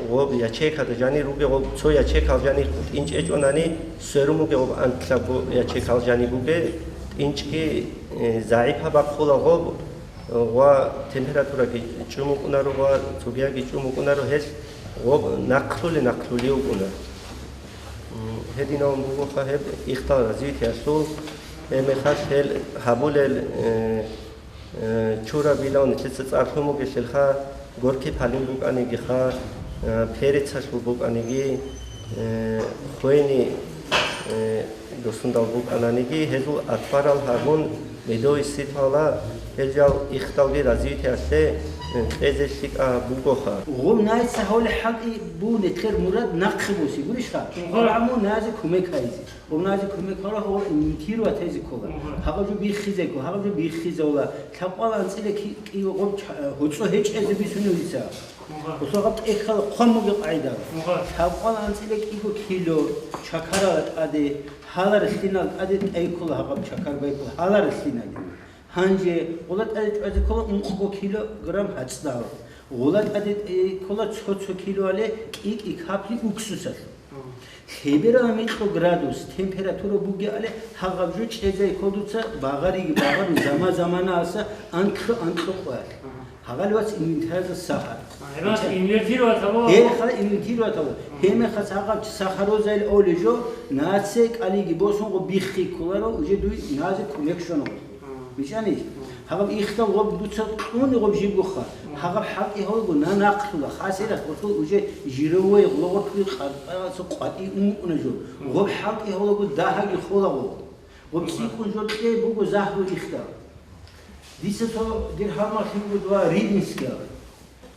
гъоб ячейкада жанир ругел гъоб цо ячейкал жанир тӀинчӀечӀонани, сверун бугеб гъоб анлъабго ячейкал жанир бугеб, тӀинчӀги, э, загӀипаб бахъула гъоб, ва температураги чӀун букӀунаро ва цогиянги чӀун букӀунаро, гьелъ гъоб нахълули-нахълули вукӀуна. М, гьединавун бугоха гьеб ихтал развитиялъул, гьеб мехалъ гьел гьабулел, э, э, чурабилан нилъеца цӀар лъун бугелъулха, горький полин букӀанигиха, э, перецалъул букӀаниги, э, хвойный, э, досундал букӀананиги, гьезул атварал гьабун, медовый ситвала, Гьел жал ихдалги развитиялъе, э, кьезе лъикӀаб бугоха. Гъуб найца гьоле хӀалтӀи бу нетлъер мурад нахъе боси, гурищха? Мгм. Гъураму назе кумек гьайзе. Гъуб назе кумек гьала гъуб инвентировать гьайзе ккола. Мгм. Гьаб жо биххизе ккола, гьаб жо биххизавула. Лъабкъвал анцӀила ки-, ки гъуб ча-, гьоцӀо гьечӀезе бисуни дица. Мгм. Усагъаб тӀехьал хъван бугеб къагӀида. Мгм. Лъабкъвал анцӀила кӀиго кило чакарала тӀаде, гьалар лъинал тӀаде тӀай ккола гьаб чакар байкула, гьалар лъинаде. Гьанже гъула тӀаде чӀвазе ккола ункъго килограмм гьацӀдал. Гъула тӀаде ккола цо-цо килоялъе кӀи-кӀи капли уксусалъ. Лъеберала микьго градус температура бугеали, гьагъаб жо чӀезай ккола дуца багъариги багъару, заман-заманаялъа анкьлъу-анкьлъу къоялъ. Гьагъали вац инвентариза сахар. А, гьеб инвертировать гьабула. Гьеб хала инвертировать гьабула. Гьеб мехалъ гьагъаб сахарозайил оли жо, наце кӀалиги босун гъо биххи кколаро, уже дуй назе кумек щонаго. БичӀани? Гьаб ихдал гъоб дуца кьуни гъоб жибгоха. Гьаб хӀалтӀи гьавго на нахълъула, хасирас гъоркьул уже жировой гъологъоркьули къаркъаралъа къватӀи умукӀуна жо. Гъоб хӀалтӀи гьавго дагьаги хола гъоб. Гъоб цӀикӀкӀун жо кье буго загьру ихдал. Дица цо дир гьалмагълъи буго дова ридинскал.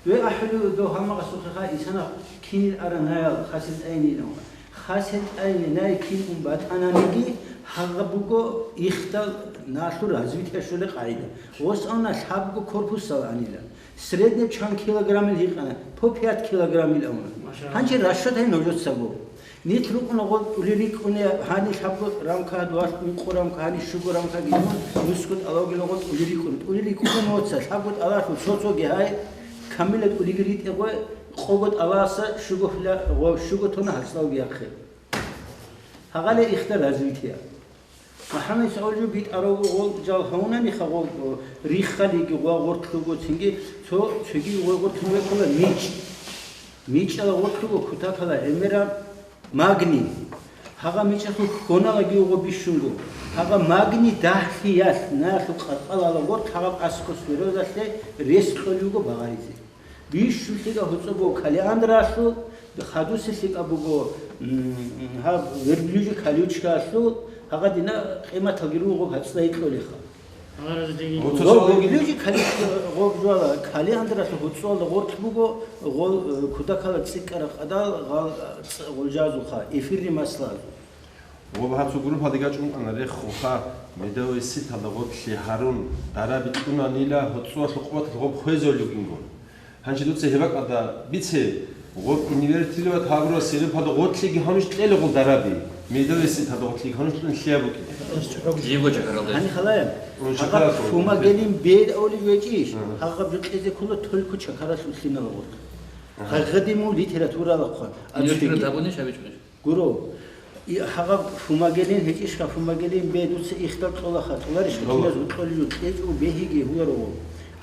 Ве ахӀулев дов гьалмагъасухъеха инсанас кинил ара наял хасил тӀайнилан. Хасил тӀайни най кин ун батӀананиги, гьагъа буго ихдал налъур развитие щоле къагӀида. Гъос авна лъабго корпусал анилан. Средне чан килограммил гьикъана, по пять килограммил авна. Машалла. Гьанже расчет гьай нужецаго. Нилъ рукӀуна гъоркь ули рикӀкӀуне, гьанилъ гьабго рамка, дугьалъ ункъо рамка, гьанилъ щуго рамка гидун, нусго тӀалавгила гъоркь ули рикӀкӀун. Ули рикӀкӀун моца, лъабго тӀалалъул цо-цоги гьай, камилат улиги ритӀе гъой, къого тӀаласа щуго хла-, гъо-, щуго тона гьацӀлавги яхъе. Гьагъале ихтар развитие. МухӀаммад Саулжу битӀарав гъол жал гьавунаниха гъол, о, риххалиги гъва гъортлъуго цинги цо цоги гъой гъортлъун векъула мичӀ. МичӀала гъортлъуго кутакала гӀемераб магний. Гьагъа мичӀалъул хьоналаги уго бищунго. Гьагъа магний дагьлъиялъ налъу къаркъалала гъорт гьагъаб аскос верозалъе рес кьолиуго багъаризе. Бищун лъикӀа гьуцӀо буго калиандралъул, хадусе лъикӀа буго, м, гьаб верблюжий колючкаялъул, гьагъа дина къиматалги руго гьацӀдай кьолеха. Гъоб верблюжий колючка гъоб жуала, калиандралъул гьуцӀола гъоркь буго, гъол, э, кудакала цӀикӀкӀараб къадал гъал, э, цӀ-, гъолжазулха, эфирный маслазул. Гъоб гьацу группаде гачӀун ана рехуха, медовый ситалда гъоб лъи гьарун, дараби кьунанила гьоцӀуалъул къуваталъ гъоб хвезавлъугингун. Гьанчи дуца гьебакӀалда бице, гъоб инвертировать гьабурал сирупалда гъотлъиги гьануш кьела гъол дараби, медовый ситалда гъотлъиги гьануш кьун лъияб букӀин. Жибго чакаралда. Гьани халая, Ун гьаб чакарал фумагелин бед авлив вечӀищ, Мгм. гьагъаб жукьизе ккола только чакаралъулъинала гъоркь. Ага. Гьагъадиму литературала хъван. Инвертировать гьабуни шабичӀ меш? Гуро, и гьагъаб фумагелин гьечӀищха, фумагелин бе дуца ихдал кьолаха, кьоларищха, Кьола. Киназ вукьолев кьечӀев бегьиги гьуларо.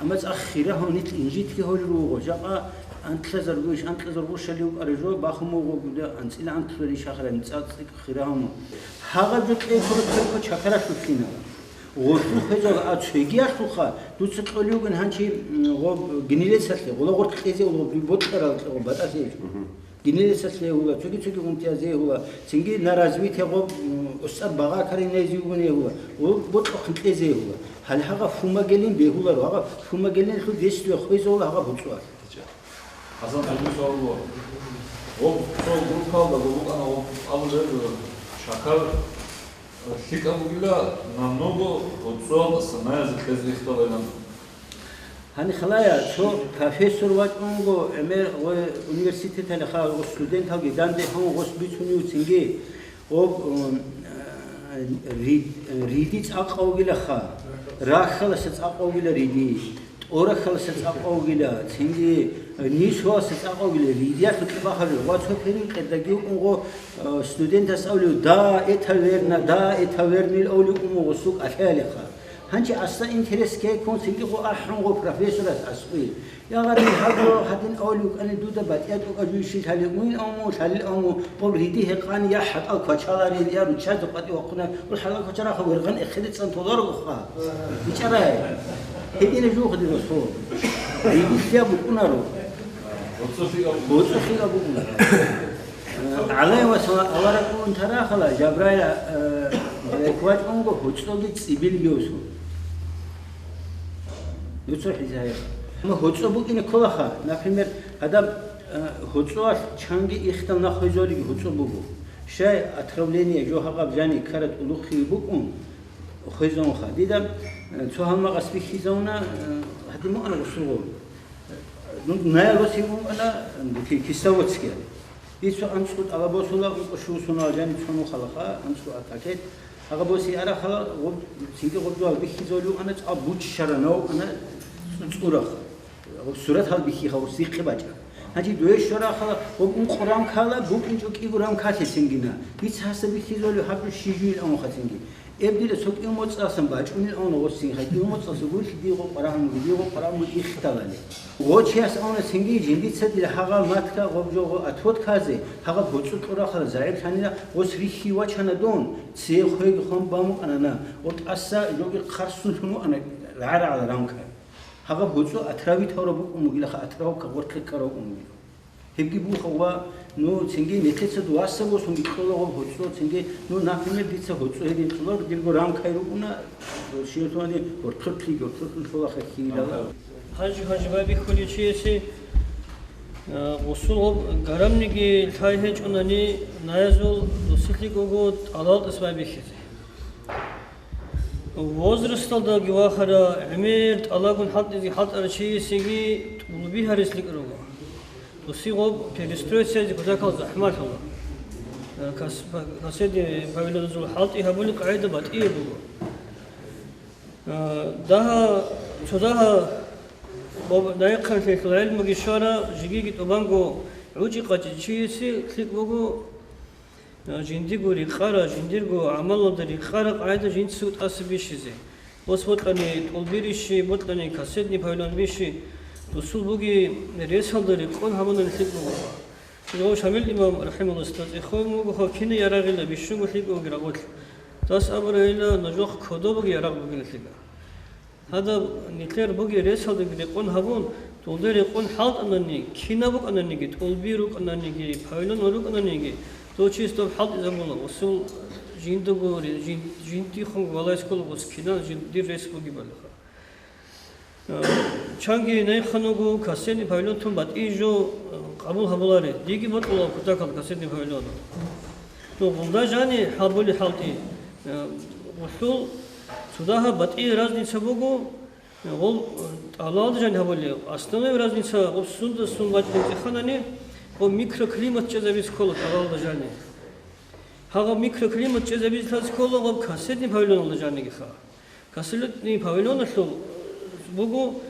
Амма цӀакъ хирагьун нилъ инжитги гьолел руго, жакъа антлъазаргуйищ, антлъазаргъушалев арежо бахун буго гуда, анцӀила антлъуларищ ахиран цӀакъ цӀикӀ хирагьун. Гьагъаб жо кьей ккола только чакаралъулъина. Гъолъул хвезал а цогиялъулха, дуца кьолевгин гьанчи, м, гъоб гнилесалъе, гъола гъоркь кьезе гъоб бокьарал кьего батӀалъе. Мгм. Гинересалъе гьула, цоги-цоги унтиязе гьула, цинги на развитие гъоб, м, устӀар багъа карине зивгуне гьула, гъоб бокьухъин кьезе гьула. Гьале гьагъа фумагелин бегьуларо, гьагъа фумагелинлъул действие хвезавула гьагъа буцӀуа. Гьасан, цоги суал буго. Гъоб цо группалда гъоб букӀана гъоб абулеб, шакар, э, лъикӀаб бугила, намного гъоб цо санаязде кьезе ихталайилан. Гьанихалая цо профессор вачӀунго, гӀемер гъой университеталиха гъос студенталги данде гьавун гъос бицунив цинги, гъоб, м, ри-, риди цӀакъ авгилаха, рахьаласа цӀакъ авгила риди, тӀорахьаласа цӀакъ авгила, цинги нисваласа цӀакъ авгила, ридиялъ кьибахъаби. Ва цо перин къердаги укӀун гъо, э, студентас авлив, да, это верно, да, это верно, ил авлив умугъ гъосул кӀалъаялиха. Гьанчи асда интерес ккейккун цинги гъо ахӀун гъо профессорас аскӀуе. Я гъари, гьаб гьадин авлив вукӀани дуда батӀиятӀ вукӀа жуйщил лъалил муин авму, лъалил авму, къоб риди гьекъани я хӀатӀал квачаларин, я руччазе къватӀи вахъуна, гъол хӀатӀал квачараха вергъан эхеде цӀан толарогоха. БичӀарай. Гьедина жугъ диросо. Риди лъия букӀунаро. ГъоцӀо лъия букӀунаро. ГӀалай ва сала авараг унтарахала Жабраила, э, квачӀунго гьуцӀоги цӀибил биусу. Дуца хӀизаяб. Амма гьоцӀо букӀине кколаха, например, гьадаб, э, гьоцӀоялъ чанги ихтал нахъ гьойзолиги гьоцӀо буго. Щай отравление жо гьагъаб жани ккарат улухъи букӀун хвезавунха. Дида, э, цо гьалмагъас бихьизавуна, э, гьадин муъана гъусулгъун. Ну, ная росин букӀана, ки-, Кисловодскиял. Дица анцӀго тӀалаб босула, ункъо щуго соналъ жаниб цо нухалаха, анцӀго атакет. Гьагъа боси арахала, гъуб-, цинги гъубзал бихьизавли вукӀана, цӀал буччара нав вукӀана цӀу-, цӀурах. Гъуб сурат гьал бихьиха, гъуб сихъи бачӀа. Гьанже дуе щварахала, гъуб ункъо рамкала, букӀинчӀо кӀиго рамкалъе цингина. Дица гьасда бихьизавли гьаб жо щижуил авунха цинги. Эб дила цо кӀиго моцӀалъан бачӀунел авна гъосин, гьай кӀиго моцӀалъ гурилъи дигъо къварагьун буго, дигъо къварагьун буго ихталали. Гъо чияс авна цинги жиндица дила гьагъа матка гъоб жо гъо отводказе, гьагъа гьоцӀу кьурахъала загӀиплъанила, гъос рихьи вачана дун, цее хвеги хъван бамукъанана, гъо тӀаса жоги хъарсун лъун вукӀана рагӀа-рагӀала рамкаи. Гьагъа гьоцӀу отравить гьавра букӀун бугилаха, отравка гъоркье ккара букӀун бугила. Гьебги буха ва, ну, цинги нилъеца дуаса босунги кьола гъоб гьоцӀо, цинги, ну, например, дица гьоцӀо гьедин кьола, дирго рамкай рукӀуна, щиватунади гьоркьотлъи, гьоркьотлъи кьола хаххийилала. Гьанже, гьанже байбихьулев чиясе, а, гъусул гъоб гарамниги лъай гьечӀунани, наязул досилъи гого тӀалалтӀас байбихьизе. Возрасталдаги вахара, гӀемер тӀалагун хӀалтӀизе хӀалтӀарав чиясеги тӀулби гьарис лъикӀ руго. Досигъоб перестроиться гьаризе кутакал захӀмалъула. Э, кас-, па-, касетни павильоназул хӀалтӀи гьабулеб къагӀида батӀияб буго. Э, дагьа, цо дагьа ва дайихъанлъи гӀелмуги щвара, жигиги тӀубанго гӀучӀи-къачӀи чиясе лъикӀ буго, жиндирго рикъара, жиндирго гӀамалалда рикъара къагӀида жинцаго тӀаса бищизе. Ос бокьани тӀулбирищи, бокьани касетный павильон бищи, досул буги ресалда рекъон гьабунани лъикӀ бугоха. Жо Шамил имам рахӀимагьуллагь цӀехон вугоха, кина ярагъила бищунго лъикӀ бугила гъолъ. Дас абурайила, нужухъ кодобуги ярагъ бугила лъикӀа. Гьадаб нилъер бугеб ресалдаги рекъон гьабун, дулде рекъон хӀалтӀанани, кинаб букӀананиги, тӀулби рукӀананиги, павильон рукӀананиги, дов чияс доб хӀалтӀизабула, усул жиндаго ре-, жин-, жиндихун валай ккола гъос кинан жин-, дир рес бугебалиха. Э, чанги нехъан вуго касетный павильон тун батӀи жо, э, къабул гьабуларе. Диги бокьула кутакалда касетный павильон. Ну, гъулда жани гьабули хӀалтӀи. Э, гъулъул цо дагьаб батӀи разница буго, Гъол, э, тӀалалда жан гьабулеб, основной разница гъоб сундасан бачӀун цӀеханани, гъоб микроклимат чӀезабиз ккола тӀалалда жани. Гьагъаб микроклимат чӀезабиз лъаз ккола гъоб касетный павильоналда жанигиха. Касетный павильоналъул буго,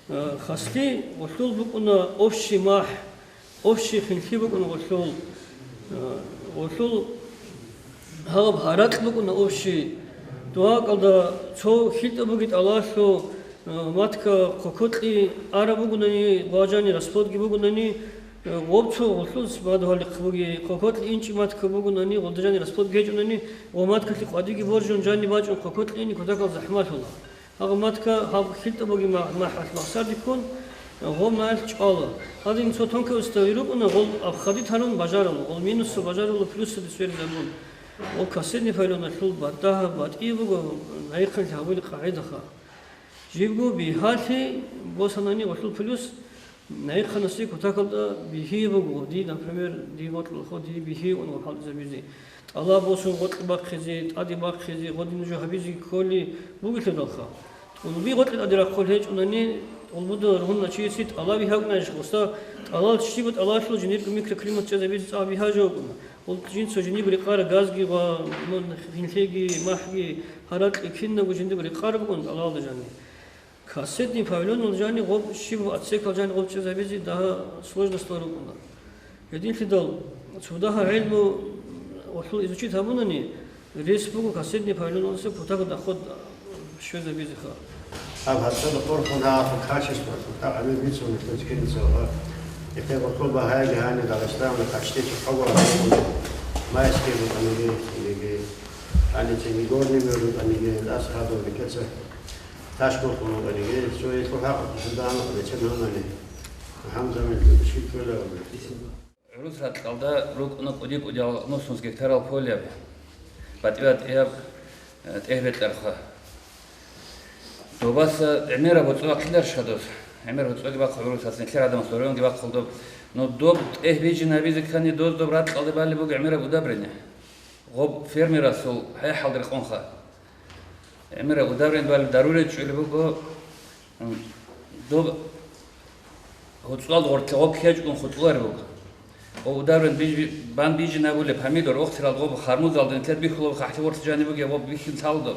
э, хаслъи гъулъул букӀуна общий махӀ, Общий хинлъи букӀун гъулъул, э, гъулъул гьаб гьаракь букӀуна общий. Дугьакалда цо хьилтӀа буги тӀалалъу, э, матка хъококьи араб бугунани, гъважани расплодги бугунани, э, гъоб цо гъулъул сбадугьалихъ буги, хъококьи инчӀи матка бугунани, гъолда жани расплодги гьечӀунани, гъо маткалъи къвадиги боржун жани бачӀун хъококьини кутакал захӀмалъула. Гьаб матка гьаб хьилтӀа буги ма-, махӀалъ махсарди ккун, гъоб наялъ чӀвала. Гьадин цо тонкий устави рукӀуна, гъол абхъади тарун бажаралу, гъол минусу бажаралу, плюсаде сверизабун. Гъол касетный павильоналъул батӀа-, батӀи буго, наихъанлъи гьабули къагӀидаха. Жибго бигьалъи босанани гъолъул плюс, Наихъанасе кутакалда бихьи буго, дие, например, дие бокьулаха, дие бихьи ун гъоб хӀалтӀизабизе. ТӀалаб босун гъоркь бахъизе, тӀаде бахъизе, гъодин жо гьабизе кколи бугелъулалха. ТӀулби гъоркь тӀаде рахъул гьечӀунани, тӀулбуда ругьунна чиясе тӀалаби гьакӀунарищ, гъоса тӀалал щиб тӀалалъул жиндирго микроклимат чӀезабизе цӀакъ бигьа жо букӀуна. Гъол жинца жиндирго рекъара газги ва, ну, хинлъиги, махӀги, гьаракьги кинабго жиндирго рекъара букӀун тӀалалда жани. Кассетный павильонал жани гъоб щибаб отсекал жани гъоб чӀезабизе дагьа сложностал рукӀуна. Гьединлъидал цо дагьа гӀелму гъолъул изучить гьабунани, рес буго кассетный павильоналдаса кутакалда хъван щвезабизеха. Гьаб гьацӀцӀадаб къорхун гьаб качество, кутак гӀемер бицун нилъеца кинаца ва гьеб гъолъул багьаялги гьаниб Дагъистаналда качдечи хъвагӀун майские букӀаниги, илиги гьаниб цинги горный мир букӀаниги, тӀаса хадур бикеца. Ташкул хъулукъаниги, цо гьелъул хӀакъалъулъ данде гьечӀеб гьанани, гьанжамил шиккула. ГӀурус ракьалда рукӀуна кӀуди-кӀудиял нусмус гектарал поляб, батӀи-батӀияб, э, тӀегь-бетӀерха. Добаса гӀемераб гьоцӀо бахъиларищха дос? ГӀемераб гьоцӀоги бахъа гӀурусаз, нилъер гьадамас дорионги бахъул доб. Ну, доб тӀегь бижинабизе ккани, доз доб ракьалде балеб буго гӀемераб удобрение. Гъоб фермерасул хӀехӀалда рекъонха. ГӀемераб удобрение балеб даруре чӀулеб буго, м, доб гьоцӀуал гъоркье гъоб ккечӀун хутӀулареб буго. Гъоб удобрение биж-, бан бижинабулеб помидор, охтирал гъоб хармузалда нилъер бихьулеб хъахӀлъи ворти жаниб бугеб гъоб бихьин цалдо.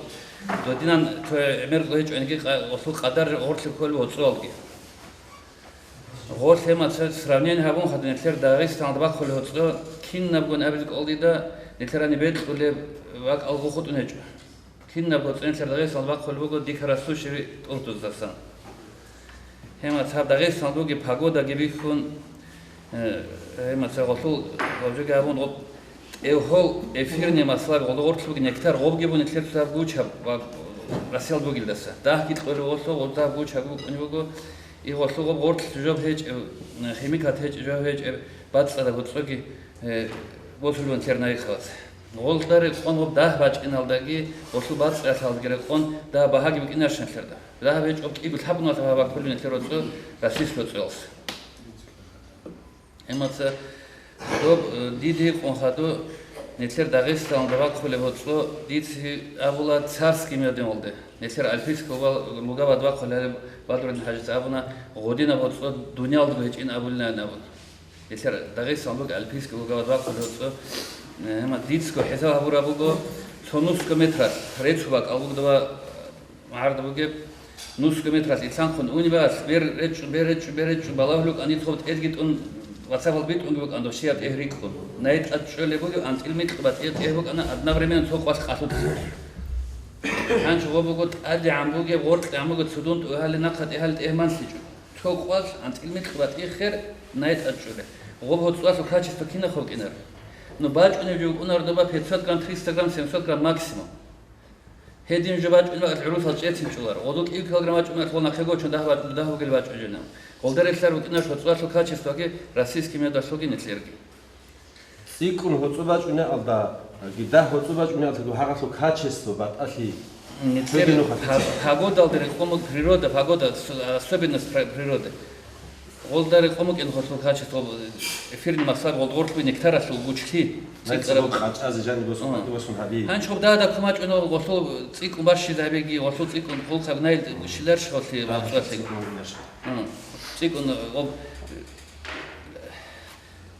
Додинан цо гӀемер гьечӀониги къа-, гъолъул къадар гъорлъе кколеб гьоцӀуалги. Гъолъ гьемаца сравнение гьабун хадуб нилъер Дагъистаналда бахъулеб гьоцӀо кинабгун абизе кӀолдида, нилъерани бекьулеб бакӀалго хутӀун гьечӀо. Кинаб гьоцӀо нилъер Дагъистаналда бахъулеб буго дикарасущий тӀуртӀуздасан. Гьемаца гьаб Дагъистаналда бугеб погодаги бихьун, э, гьемаца гъолъул гъобжоги гьабун гъоб тӀевгьол эфирный масла гъолда гъортлъ бугеб нектар гъобги бун нилъер цо гьаб гучаб ва Россиялда бугелдаса. Дагьги кьолев гъолъо гъозда гьаб гучаб букӀунеб буго. Игъолъугъаб гъортлъ жо гьечӀеб, химикат гьечӀеб, жо гьечӀеб, бацӀцӀадаб гьоцӀоги, э, босулеб нилъер наихъалац. Гъолда рекъон гъоб дагь бачӀиналдаги, гъолъул бацӀцӀиялъалдаги рекъон дагь багьаги букӀинарищ нилъерда? Дагь гьечӀо кӀиго лъабгун ватаб гьаб баккулеб нилъер гьоцӀо, расис гьоцӀоялъ. Гьемаца доб, э, диде гьикъун хадуб, нилъер Дагъистаналда бахъулеб гьоцӀо, дица абула царский медалде. Нилъер альпийский лугавад бахъулеб Бадрудин хӀажица абуна, гъодинаб гьоцӀо дуниялдаго гьечӀин абулинан абун. Нилъер Дагъистаналда буго альпийский лугавад бахъулеб гьоцӀо, э, гьема дицаго хӀисаб гьабураб буго, цо нусго метралъ рецу бакӀал буго дова, гӀарда бугеб, нусго метралъ ицанхъун унибас, бер речӀчӀун, бер речӀчӀун, бер речӀчӀун балагьулев вукӀана, цо тӀедги тӀун, вацабал битӀунги букӀана, дов щияб тӀегь рикӀкӀун. Най тӀад чӀолеб бугеб, анцӀил микьго батӀияб тӀегь букӀана, одновременно цо къвалъ къалъулъ. Гьанчо гъо буго тӀадегӀан бугеб, гъоркьегӀан буго цудун тӀугьали нахъа тӀегьали тӀегь манлъичӀо. Цо къвалъ анцӀил микьго батӀи хер най тӀад чӀолеб. Гъоб гьоцӀуалъул качество кинахъ букӀинар? Ну, бачӀунеб жо букӀунар доба пятьсот грамм, триста грамм, семьсот грамм максимум. Гьедин жо бачӀунеб бакӀалъ гӀурусал чӀецин чӀолар. Гъодул кӀиго килограмм бачӀунеб бакӀалъ гъол нахъе гочун дагь ба-, дагь бугел бачӀо жо. Гъолда релълъар букӀинарищ гьоцӀуалъул качествоги, российский медалъулги нилъерги. ЦӀикӀкӀун гьоцӀо бачӀунеалда, дагь гьоцӀо бачӀунеалда гьагъалъул качество батӀалъи. Нилъер цоги нухалъ па-, погодалда рекъон буго природа, погода, с-, особенность при-, природы. Гъолда рекъон букӀин гъолъул качество, эфирный масла гъолда гъоркьби нектаралъул гучлъи. Цинцараб къачӀазе жаниб босун, гьанчо гъоб дагьда кумачӀунев гъолъул цӀикӀкӀун бащизабиги, гъолъул цӀикӀкӀун хъулхъаб найил щиларищ гъолъи гъолцӀалъи. ЦӀикӀкӀун гъоб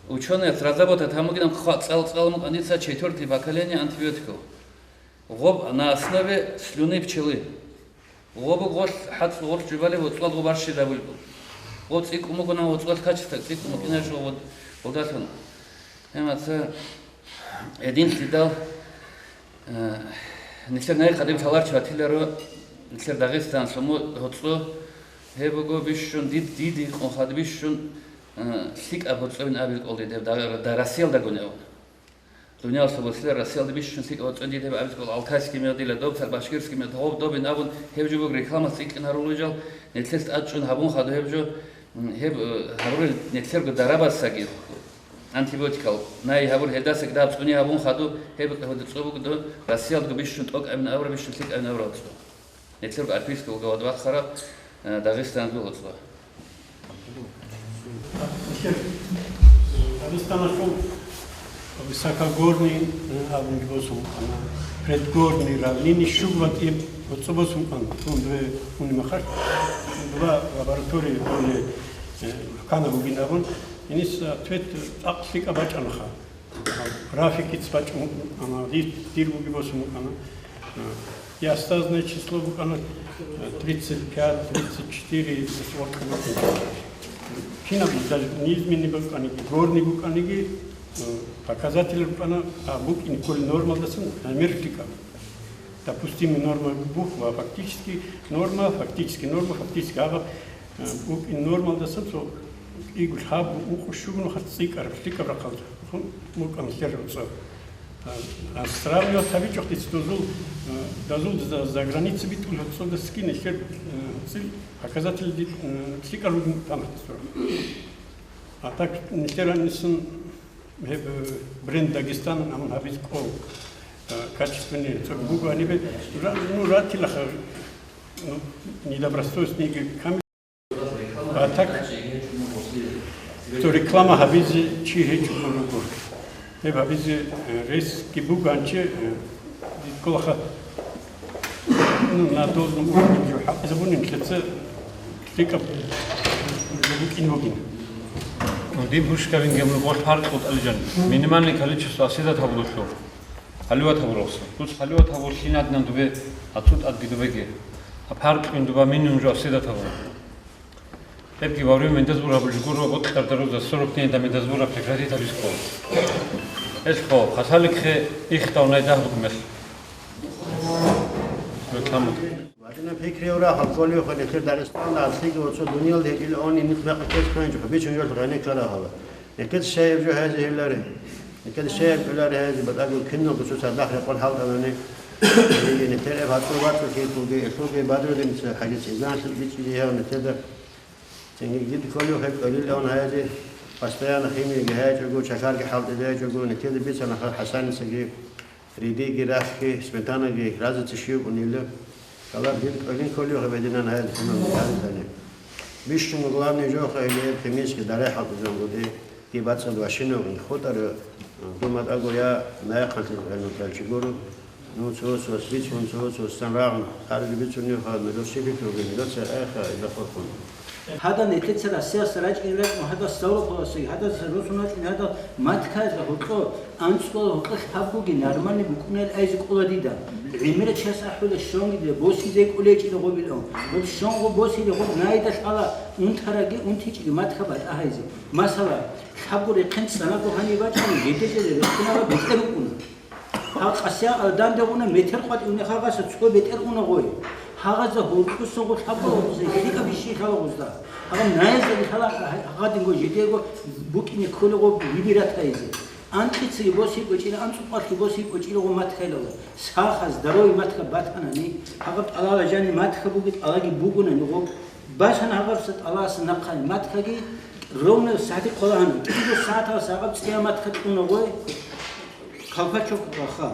учёнаяс разработать гьамугинаб хъа-, цӀал-, цӀалмукъаница четвёртое поколение антибиотиков. Гъоб на основе слюны пчелы. Гъоб гъолъ хӀацӀ гъолъ жубалеб гъоцӀуал гъоб барщизабулеб. Гъоб цӀикӀкӀун бугони гъоцӀуал качество цӀикӀкӀун букӀинаро гъоб гъолдалъун. Гьемаца гьединлъидал, э, нилъер най къадиб лъаларчи батиларо, нилъер Дагъистаналъул му-, гьоцӀо, гьеб буго бищун дид-, диде гьикъун хадуб бищун, э, лъикӀаб гьоцӀоин абил кӀолдидеб да-, да-, Россиялдагони абун. Дуниялалъул бусилар Россиялда бищун лъикӀаб гьоцӀоин диде гьеб абизе кӀола, алтайский мед дила, доб цар башкирский мед, гъоб добин абун, гьеб жо буго рекламалъ цӀикӀкӀин гьарулел жал, нилъелъ тӀадчӀун гьабун хадуб гьеб жо, м, гьеб, э, гьабурел нилъерго дарабасаги, антибиотикал, най гьабур гьелдасаги дагьаб цӀуни гьабун хадуб, гьеб гьелда цо буго до Россиялдаго бищун тӀокӀабин абураб, бищун лъикӀабин абураб цо. Нилъерго альпийский лугавад бахъараб, э, Дагъистаналда гьоцӀо. Нилъер Дагъистаналъул высокогорный, э, абунги босун букӀана, предгорный, равнины щуго батӀияб гьоцӀо босун букӀана, унде уни махалъ, два лаборатории, э, хъана бугин абун, гьениса ответ цӀакъ лъикӀаб бачӀанаха. Графикица бачӀун, ана, дир, дир буги босун букӀана. Э, ястазное число букӀана, э, тридцать пять, тридцать четыре, воркьа букӀана. Кинаб даже низменный букӀаниги, горный букӀаниги, э, показатель букӀана, а букӀине кколел нормалдасан гӀемер лъикӀаб. Допустимый норма бух ва фактический норма, фактический норма, фактический аб-, э, букӀин нормалдасан цо кӀиго лъабго, ункъо, щуго нухалъ цӀикӀкӀараб, лъикӀаб рахъалда букӀана нилъер гьоцӀо. А, а сравнивать гьабичӀо дица дозул, э, дозул за, за граница битӀул гьоцӀодасги нилъер, э, цӀил показатель, э, лъикӀал ругин тамахъ дисура. А так нилъер гьанисан Гьеб, э, бренд Дагестан гьамун гьабиз кӀол, э, качественный цӀакъ буго гьанибе. Ра-, ну, ратилаха, Ну, недобросовестный камера. А так, то реклама гьабизе чи гьечӀого руго. Гьеб гьабизе, э, ресги буган чи, э, дикколаха, ну, на должном уровне жо хӀакъ забунин лъеца лъикӀаб букӀин бугин. Ну, диб бушкарин гемлу гъолъ гьаркьутӀалижан. Минимальный количество асидат гьабулелъул. Хъалуат гьабуралса. Дуц хъалуат гьабур лъинадинан дубе, ацу тӀадги дубеги. Гьаб гьаркьуин дуба минимум жо асидат гьабур. Гьебги ваврив мендаз бур гьабулеб гуро, бокьарда руза сорок дней да мендаз бура прекратить гьабиз ккола. Гьелъго, хасалихъе ихтав най дагь букӀ мел. Рекламу. Вадина пикриев рахал, кколевха нилъер Дагъистаналда, аслиги оцо дуниял гьечӀил они нилъ мекъ ккеч кканчӀо, бичун жолъ гъенеккарахала. Нилъер шаиб жо хӀезе гьеларе. Нилъер шаиб кӀоларе хӀезе, батӀаго киналго цо цадахъ рекъон хӀалтӀанани. Нилъер эб гьацӀул бацӀцӀулъи ккуги, элъулги Бадрудин ца хӀажи цӀизанлъи бичӀчӀизе гьев нилъеда. Цинги гид кколев гьеб кӀолилан гьаязе, постоянно химияги гьаячӀого, чакарги хӀалтӀизаячӀого, нилъеда бицана ХӀасанисаги, ридиги рахги, сметанаги разица щиб унила. Гьалар дир кӀолин кколев гьеб гьединан гьаязе химияги гьаризани. Бищун главный жо хӀалияб химический дарай хӀалтӀизан гуди, диб бацӀцӀад вашинав ин хутӀара, дума тӀаго я наякъанлъи гӀелму кьелчи гуро. Ну, цо-цос бицун, цо-цосдасан рагъун, харжи бицунев ха, миросибикьуги, мироца айха, иза хурхун. Гьадал нилъеца Россияса рачӀин рачӀун, гьадал Ставропольасаги, гьадал росун рачӀун, гьадал Маткаялда гьоркьо, анцӀкӀола гьоркьо лъабгоги нормальный букӀунел айзе кӀола дида. ГӀемера час ахӀула щонгида, босизе кӀолечӀила гъобилан. Гъоб щонго босизе гъоб наида лъала унтараги, унтичӀиги Матка батӀа гьайзе. Масала, лъабго рехъен цӀанаго гьаниб бачӀани, жеде-жеде рехъинала бетӀер букӀуна. Гьал къасиан алданде гъуна метер къватӀивне хагъаса цо бетӀер уна гъой. Гьагъазда гьоркьуса гъулъ гьабула гъузда, лъикӀаб иши лъала гъузда. Гьагъаб наяздаги лъала гьагъадинго жидего букӀине кколего вибират гьайзе. Анкьицаги босип кӀочӀила, анцӀукъалъги босип кӀочӀила гъо Маткайлала. Саха, здоровый Матка батанани, гьагъаб тӀалала жани Матка буги, тӀалаги бугунани гъо. Басан гьагъабса тӀаласа нахъани Маткаги, ровно сагӀди хъолагьана. КӀиго сагӀаталса гьагъаб цӀия Матка кьуна гъой. Колпачок раха.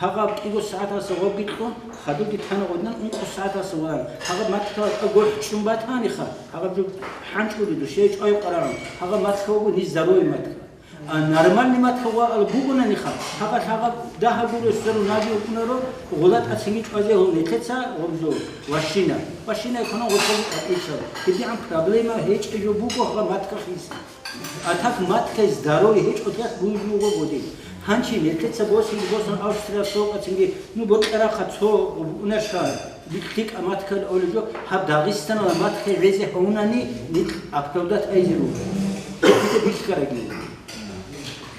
Гьагъаб кӀиго сагӀаталса гъобги кьун, хадурги тана гъодинан ункъо сагӀаталса варан. Гьагъаб Маткала гохӀчӀун батаниха, гьагъаб жо хӀанчӀури душей чӀвай къарагӀун, гьагъаб Матка вуго низ здоровый Матка. А нормальный Матка ваал бугонаниха, гьагъаб гьагъаб дагьаб гуро сверун наби укунаро, гъулатӀа цинги чӀвазе гьул нилъеца гъобзо, вашина. Вашина эконом гъотӀолъи къатӀицал. ГьедигӀан проблема гьечӀеб жо буго гьагъаб Маткахъис. А так Маткай здоровый гьечӀо тяхӀ буюжуго гъодин. Гьанчи нилъеца босиги босан Австрия сокъацинги, ну, бокьарахъа цо унарша лъикӀа Маткал олежо, гьаб Дагъистанала Маткай гӀезе гьавунани нилъ оправдать айзе руго. Нилъеца бихьараги.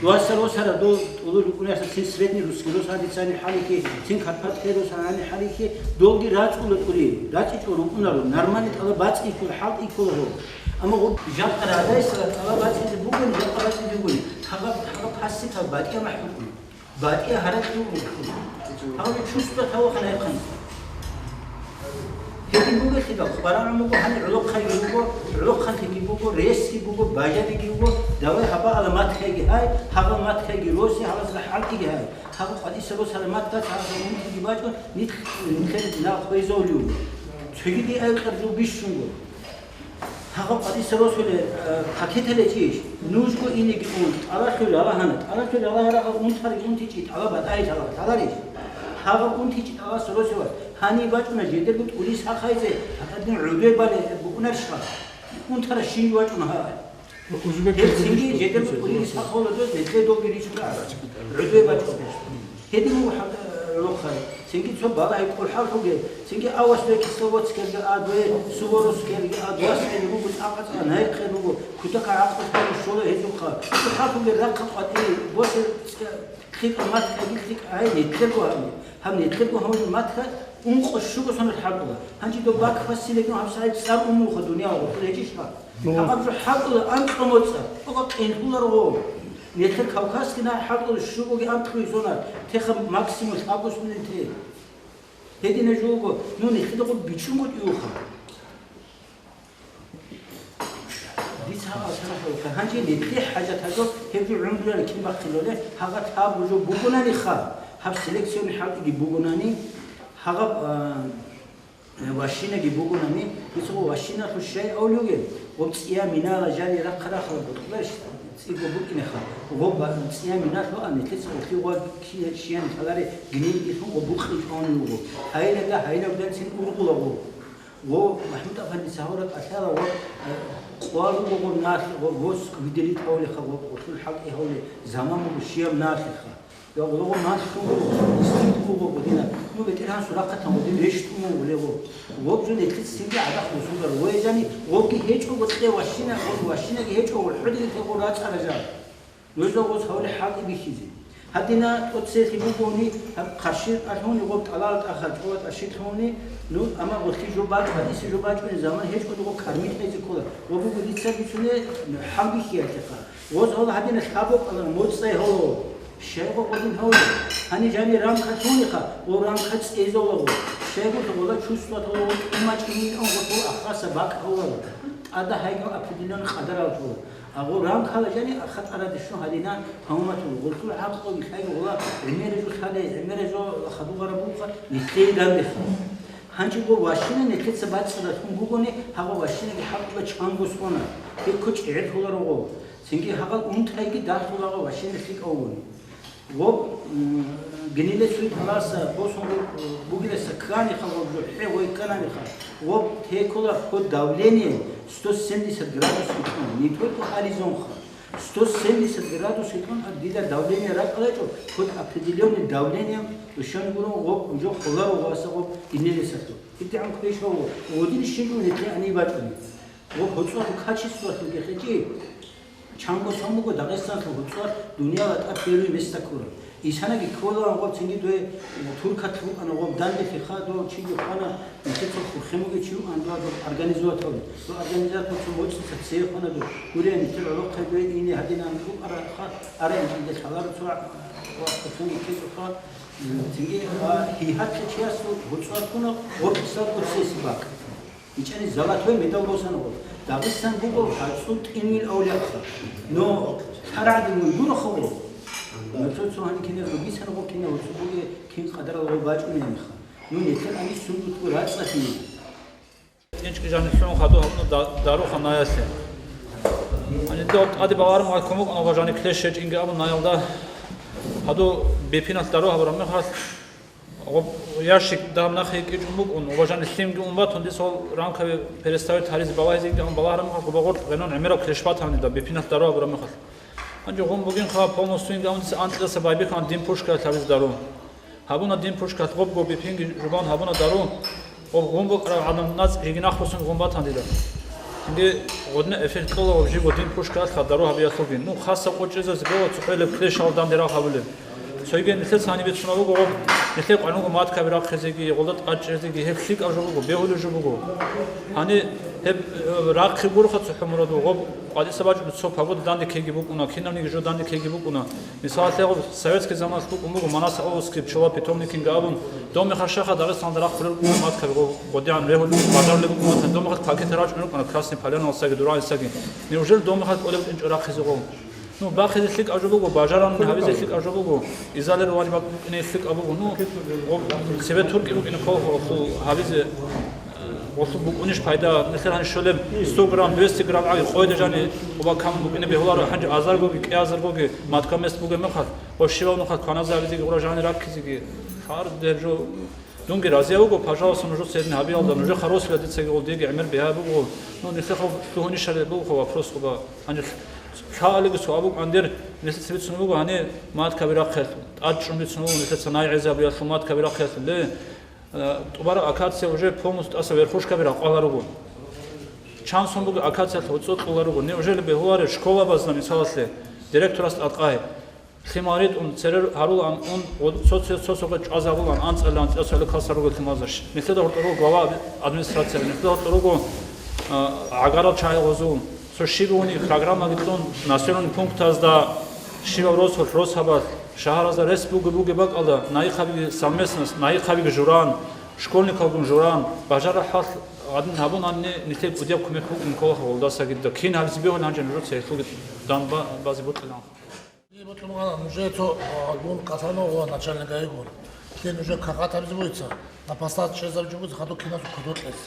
Дуаса росара дол тӀулул рукӀунарса цин средний русский рос гьадицани хӀалихьи, цин Карпатхай рос гьани хӀалихьи, долги рацӀула тӀули, рацӀичӀо рукӀунаро, нормальный тӀала бацӀи ккола, хӀалтӀи ккола гьо. Амма гъуб жакъа радайса тӀала бацӀизе бугони, жакъа бацӀизе бугони, гьаб, гьаб пасикал батӀия махӀрукӀун. БатӀия гьаракь бугун. Гьаб чувство тавахана яхъан. Гьедин бугелъидал, къварагӀун буго, гьаниб гӀолохъайги буго, гӀолохъанлъиги буго, ресги буго, бажариги буго, давай гьабаала Маткайги гьай, гьабал Маткайги роси, гьабазда хӀалтӀиги гьай. Гьаб къватӀиса росараб Маткаца гьаб унтиги бачӀун, нилъ-, нилъер нахъ хвезолиуго. Цогиди айкьар жо бищунго. Гьагъаб къватӀиса росуле, э, пакеталичӀищ, нужго инеги ун, тӀалалъул ралагьана, тӀалалъул ралагьарагъа унтарги унтичӀи тӀала батӀайи лъала-, лъаларищ? Гьагъаб унтичӀи тӀаласа росулас, гьаниб бачӀуна жедерго тӀури сахайзе, гьатӀадин гӀодой бале букӀунарищха? Унтара щинги вачӀуна гьа. Гьеб цинги жедерго тӀури сахавла доз, нилъе долги ричӀуна. ГӀодой бачӀун. Гьедин вуго гьаб-, рохъай. Цинги цо балагьи кӀурхӀаллъуге, цинги авас ве Кисловодскерги ад, ве Суворовскерги ад, васхӀели вуго, цӀакъа-цӀакъа найхъе вуго, кутакал гӀакълу щола гьезухъа. КӀурхӀаллъуге рахъа къватӀи, босе цӀе-, лъикӀа Маткаги лъикӀа гьай, нилъерго гьаб. Гьаб нилъерго гьаб Матка ункъо щуго сонар хӀакъула. Гьанже доб бакбасилегин гьаб сагӀиб цӀар умуха дуниял гъоркье гьечӀищха? Ну. Гьаб жо хӀакъула анкьа моцӀа, къокъа къинлъуларго. Нилъер Кавказский на хӀакъула щугоги анкьуй сонар, теха максимум лъабго сунел те. Гьедина жуго, ну, нилъеда гъур бичӀчӀунгутӀиуха. Дица гьаб алсана хӀалха. Гьанже нилъе хӀажат гьажо, гьеб жо гӀумруялда кин бахъилале, гьагъат гьаб жо бугонаниха, гьаб селекционный хӀалтӀиги бугонани, гьагъаб, а, Ващинаги бугонани, гьесго ващиналъул щай авлугел, гъоб цӀия минала жани рахъа-рахъала бутӀуларищ, цӀиго букӀинеха, гъоб цӀия миналъуа нилъеца гъолъи гъвар щиян лъаларе гинин илъун гъоб букъин чӀван вуго. Гьайнада гьайнавданцин ургъулаго. Гъо МахӀмуд-афандица гьавра кӀалъала ва, э, къвар руго налъ, гъо гъос гьидерит гьавлеха, гъо гъолъул хӀалтӀи гьавле заман буго щияб налъиха. Я гъо гъо налъ лъугьуго, истилъ буго гъодина. Ну, бетӀергьан сурахъатан гъодин рещтӀун гъолего. Гъоб жо нилъецинги гӀадахъ бусурбар. Вай жани, гъобги гьечӀого кье ващина, гъоб ващинаги гьечӀого, гъолъодиги кье гъо рацӀара жан. Нужда гъос гьавле хӀалтӀи бихьизе. Гьадина тӀоцелъи бугони, гьаб хъарщи алъугьуни гъоб тӀалал тӀаха чӀола тӀашилъугьуни, ну, амма гъолъи жо бачӀ, гьадиси жо бачӀуни заман гьечӀони гъоб кармит гьезе ккола. Ва буго дица бицуне хӀал бихьиялъеха. Гъоз гьола гьадина лъабокъала моцӀай гьола. Щайго гъодин гьола. Гьани жани рамка лъугьиха, гъо рамка цӀезолаго. Щайго гъола чувствовать гьола, тӀумачӀинин он гъо ахраса бакӀ гьола. ТӀада гьайгал определённый къадарал гьола. Агъо рамкала жани хатӀарадешлъун гьадина гьамуматун, гъуллъул гӀакълу бихьайги гъула гӀемеризу лъалей, гӀемеризу хадугъарабулха нилъей гандеха. Гьанчи гъо ващина нилъеца бацӀцӀадалъун бугони, гьагъо ващинаги хӀакъула чанго сона, гьекко чӀегӀерлъуларо гъо. Цинги гьагъал унтайги дагьлъулаго ващина лъикӀав вугони. Гъоб, м, гиниле цуй паласа босун бугиласа ккани хабар жо хӀегъой ккананиха. Гъоб текула под давлением сто семьдесят градус витӀун, не только гьализонха. Сто семьдесят градус витӀун, а дида давление ракӀалачӀо, под определённым давлением душан гурун гъоб жо холаро васа гъоб гинилесалъу. ИтигӀан квешав, гъодин щиб унетлъи ани бачӀуни. Гъоб гьоцӀор качестволъуги хечӀи. Чанго сон буго Дагъистанлъул гьуцӀар дунияла тӀад первый места ккураб. Исанаги кколаан гъоб цинги дой туркат букӀана гъоб данделъи ха дов чиги хвана, нилъецал хурхемуги чи вукӀан дова дов организовать гьавли. Дов организатор цо моцӀица цее хвана дов. Гурия нилъер гӀолохъе дой ине гьадинан букӀара ха, ара инчӀинде лъаларо цо вахъуцунги ккечӀо ха. Цинги, а, гьигьатлъи чиясул гьуцӀар ккуна гъоб исал процесси бакӀ. ИчӀани золотой медаль босана гъо. Дагъистан буго гьацӀул тӀинил авлиякъа. Но лъарагӀдин мун гуро хавро. Нуцо цо гьани киназго бисана гъо кина гьуцӀу буге кин къадарал гъо бачӀунениха. Ну нетер ани сундутго рацӀцӀалъи. ИнчӀги жани лъун хадур гьабуна да-, дару ханаялъе. Ани дов тӀаде багъарун гьай кумукъ ава жани клещ щечӀинги абун наялда. Гьадур бипиналъ дару гьабураб мехалъ, гъоб ящик дагьаб нахъе кӀичӀун букӀун, уважаемый, лъимги ун батун, дисал рамкаби переставить гьаризе балагьизе кӀан балагьараб мехалъ, гъобагъор гъенон гӀемераб клещ батани да, бипиналъ дару гьабураб мехалъ. Гьанже гъун бугин хъа полностью инги абун дица анкьидаса байбихьан дин пушкаялъ гьабизе дару. Гьабуна дин пушкалъ гъобго бипинги жубан гьабуна дару, гъоб гъун букӀараб гӀадамаз жиги нахъбуссун гъун батан дида. Цинги гъодна эфир кьола гъоб жибго дин пушкалъ дару гьабиялъулги. Ну, хасаб къочӀезазе бегьула цохӀо гьелеб клещал данде рагъ гьабулеб. Цойги нилъеца гьаниб бицунеб буго гъоб, нилъер къвануго маткаби рахъизеги, гъолда тӀад чӀезеги, гьеб лъикӀаб жо буго, бегьулеб жо буго. Гьани гьеб, э, рахъи гуроха цохӀо мураду гъоб, къватӀиса бачӀун цо погода данде ккейги букӀуна, кинабниги жо данде ккейги букӀуна. Мисалалъе, гъоб советский заманалъ букӀун буго Манас-Ауловский пчелопитомникинги абун, дов мехалъ щаха Дагъистаналда рахъулел букӀуна маткаби гъо-, гъодигӀан регьулел бажарулел букӀуна, дов мехалъ пакетал рачӀун рукӀуна Красный Поляналдасаги Дураинсаги. Неужели дов мехалъ кӀолеб букӀинчӀо рахъизе гъо? Ну, бахъизе лъикӀаб жо буго, бажарани гьабизе лъикӀаб жо буго, изалер вари бакӀ букӀине лъикӀаб буго. Ну, гъо-, цебе туркӀи букӀине кколхо гъолъул гьабизе, гъолъул букӀунищ пайда? Нилъер гьаниб щолеб сто грамм, двести грамм гӀаги къойда жани къоба камун букӀине бегьуларо, гьанже азаргоги, кӀиазаргоги маткаб мест бугеб мехалъ, ва щивав нухалъ кваназе гьабизеги, гъура жани раккизеги, хар деб жо. Дунги разия вуго, пожалуйста, нуж церни гьабиялда, нужеха росила дицаги гъол диги гӀемер бегьа буго. Ну, нилъехъ лъугьунищали буго вопрос хъуба. Гьанже лъалалиги суал букӀан дир, нилъеца бицун буго, гьани маткаби рахъелъул, тӀад чӀун бицун буго, нилъеца най гӀезабиялъул маткаби рахъелъул. Ле, э, тӀубараб акация уже полностью тӀаса верхушкаби ракъала руго. Чан сон буго акациялъ гьоцӀо кьула руго. Неужели бегьулареб школабазда, мисалалъе, директорас тӀадкъай? Лъимал ритӀун, церер гьарулаан ун, гъо-, цо-, цо-, цо-, цо-, чӀвазабулаан, анцӀила, анцӀила цо-, цо-, класса руго лъималзаш. Нилъеда гьоркьор руго глава администрацияби, нилъеда гьоркьор руго, а, гӀагарал чагӀи гъозул. Цо щиб гьуни программаги кьун, населенный пунктазда щибаб росулъ, росабалъ, шагьаразда рес буги-буги бакӀалда, наихъабиги совместно, наихъабиги журан, школьникалгун журан, бажарахъалъ гьадин гьабунани нилъер кӀудияб кумек букӀин кколаха гъолдасаги дуда. Кин гьабизе бегьун гьанже нужеца гьелъулги дан ба-, базе бокьиланха. Нужецо, а, гун Касанов ва начальник гайгун. Ден уже какъат гьабизе бугеца, на посла чӀезаб жо бугеца, хадуб киназул кодокьес.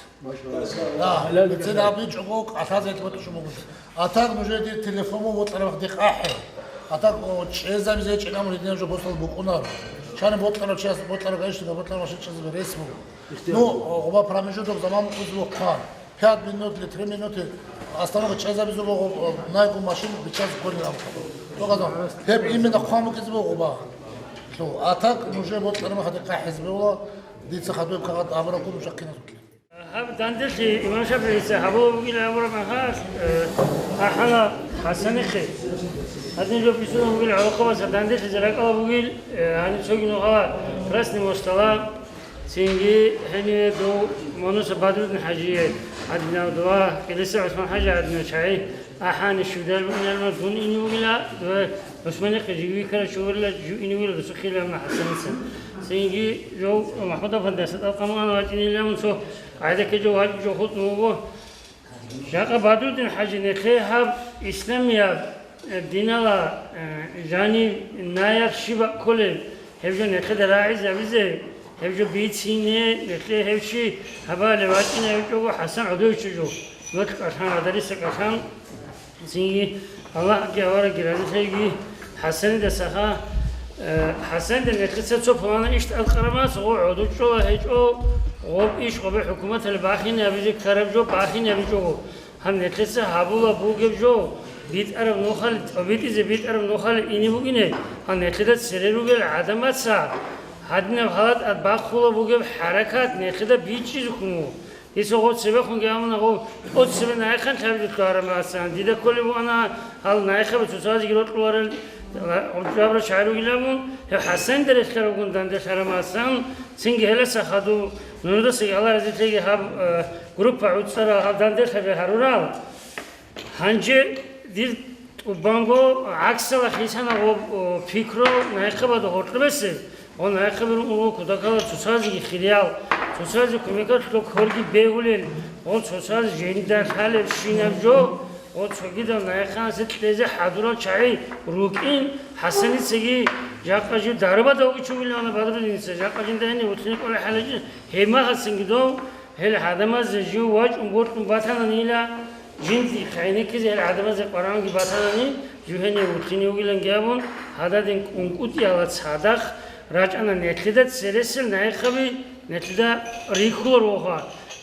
Да, бицен абичӀого, кӀалъазе гьетӀ батӀушун бугеца. А так нужеде телефон бокьараб дихъ ахӀе. А так, о, чӀезабизе гьечӀин амру гьединаб жо босал букӀунар. Чани бокьарав чияс, бокьарав гаишнига, бокьарав машин чӀезабе рес буго. Ну, о, гъоба промежуток заман узлу хъван. Пять минут или три минуты остановка чӀезабизе буго, о, найгу машин бичаз кколин абухъа. Доказан, гьеб именно хъван букӀизе буго гъоба. Лъу, а так нужее бокьараб мехалде къахӀизе бегьула, дица хадуб кагъат абураб ккун нужехъиназулъе. Гьаб данделъи имам ШафигӀица гьабула бугил абураб мехалъ, э, ахӀана ХӀасанихъе. Гьадин жо бицунеб бугил гӀолохъабаца данделъизе ракӀала бугил, э, гьаниб цоги нухала Красный мостала, цинги гьениве дов Мунуса Бадрудин хӀажие гӀадинав дова, Кьилиса ГӀусман хӀажи гӀадинав чагӀи. АхӀани, щудараб унармал дун ине вугила, ва ГӀусманихъе жив вихьарав чуварила, жив ине вугила досухъе лъабна ХӀасаница. Цинги жо МахӀмуд-афандица тӀалхъан вачӀинилан цо гӀайдакке жо вачӀи жо хутӀун вуго. Жакъа Бадрудин хӀажи нехъе гьаб исламияб, э, динала, э, жаниб, наяб щиб бакколеб, гьеб жо нехъеда рагӀизабизе, гьеб жо бицине, нехъе гьеб щи гьабалев вачӀинав вичӀого ХӀасан гӀодовичӀо жо. Нолъ кӀалъан, гьадариса кӀалъан. Цинги Аллагьги аварагги разилъеги ХӀасанидасаха, э, ХӀасанида нехъеца цо пулана иш тӀадкъарамас, гъо гӀодов чӀола гьечӀо, гъоб иш гъобе хӀукуматалъ бахине абизе ккараб жо бахине абичӀого. Гьаб нехъеца гьабула бугеб жо, битӀараб нухалъ, тӀобитӀизе битӀараб нухалъ ине букӀине, гьаб нехъеда цере ругел гӀадамаца гьадинаб гьалатӀад бахъула бугеб хӀаракат нехъеда бичӀчӀизе ккун вуго. Дица гъо цебехунги амуна, гъо тӀоцебе наихъан лъабизе лъугьараб масан, дида кколеб буана гьал наихъаби цоцазеги рокьуларел жабра чагӀи ругилан мун, гьев ХӀасанида релълъарабгун данде лъараб масан, цинги гьеласа хадуб, нужедасаги Аллагь разилъеги гьаб, э, группа гӀуцӀарал, гьаб данделъаби гьарурал. Гьанже дир тӀубанго гӀаксалъ хисана гъо, о, пикру наихъабада гьоркьобесеб, гъо наихъаби рукӀун кутакалда цоцазеги хириял, цоцазе кумекалъ хорги бегьулел, гъо цоцаз жинда лъалебщинаб жо, гъо цогидал наихъанасе кьезе хӀадурал чагӀи рукӀин, ХӀасаницаги жакъа жив дарбада вугичӀо вилана Бадрудиница, жакъа жинда гьенив вутлъине кӀолеб хӀалачи, гьебмагьацинги дов, гьел гӀадамазе жив вачӀун бокьун батананила, жинди гӀенеккизе гьел гӀадамазе къваригӀунги батанани, жив гьенив вутлъине вугиланги абун, гьададин кӀункӀутӀиялда цадахъ рачӀана нелъеда цересел наихъаби, нелъеда рихьулар вуха,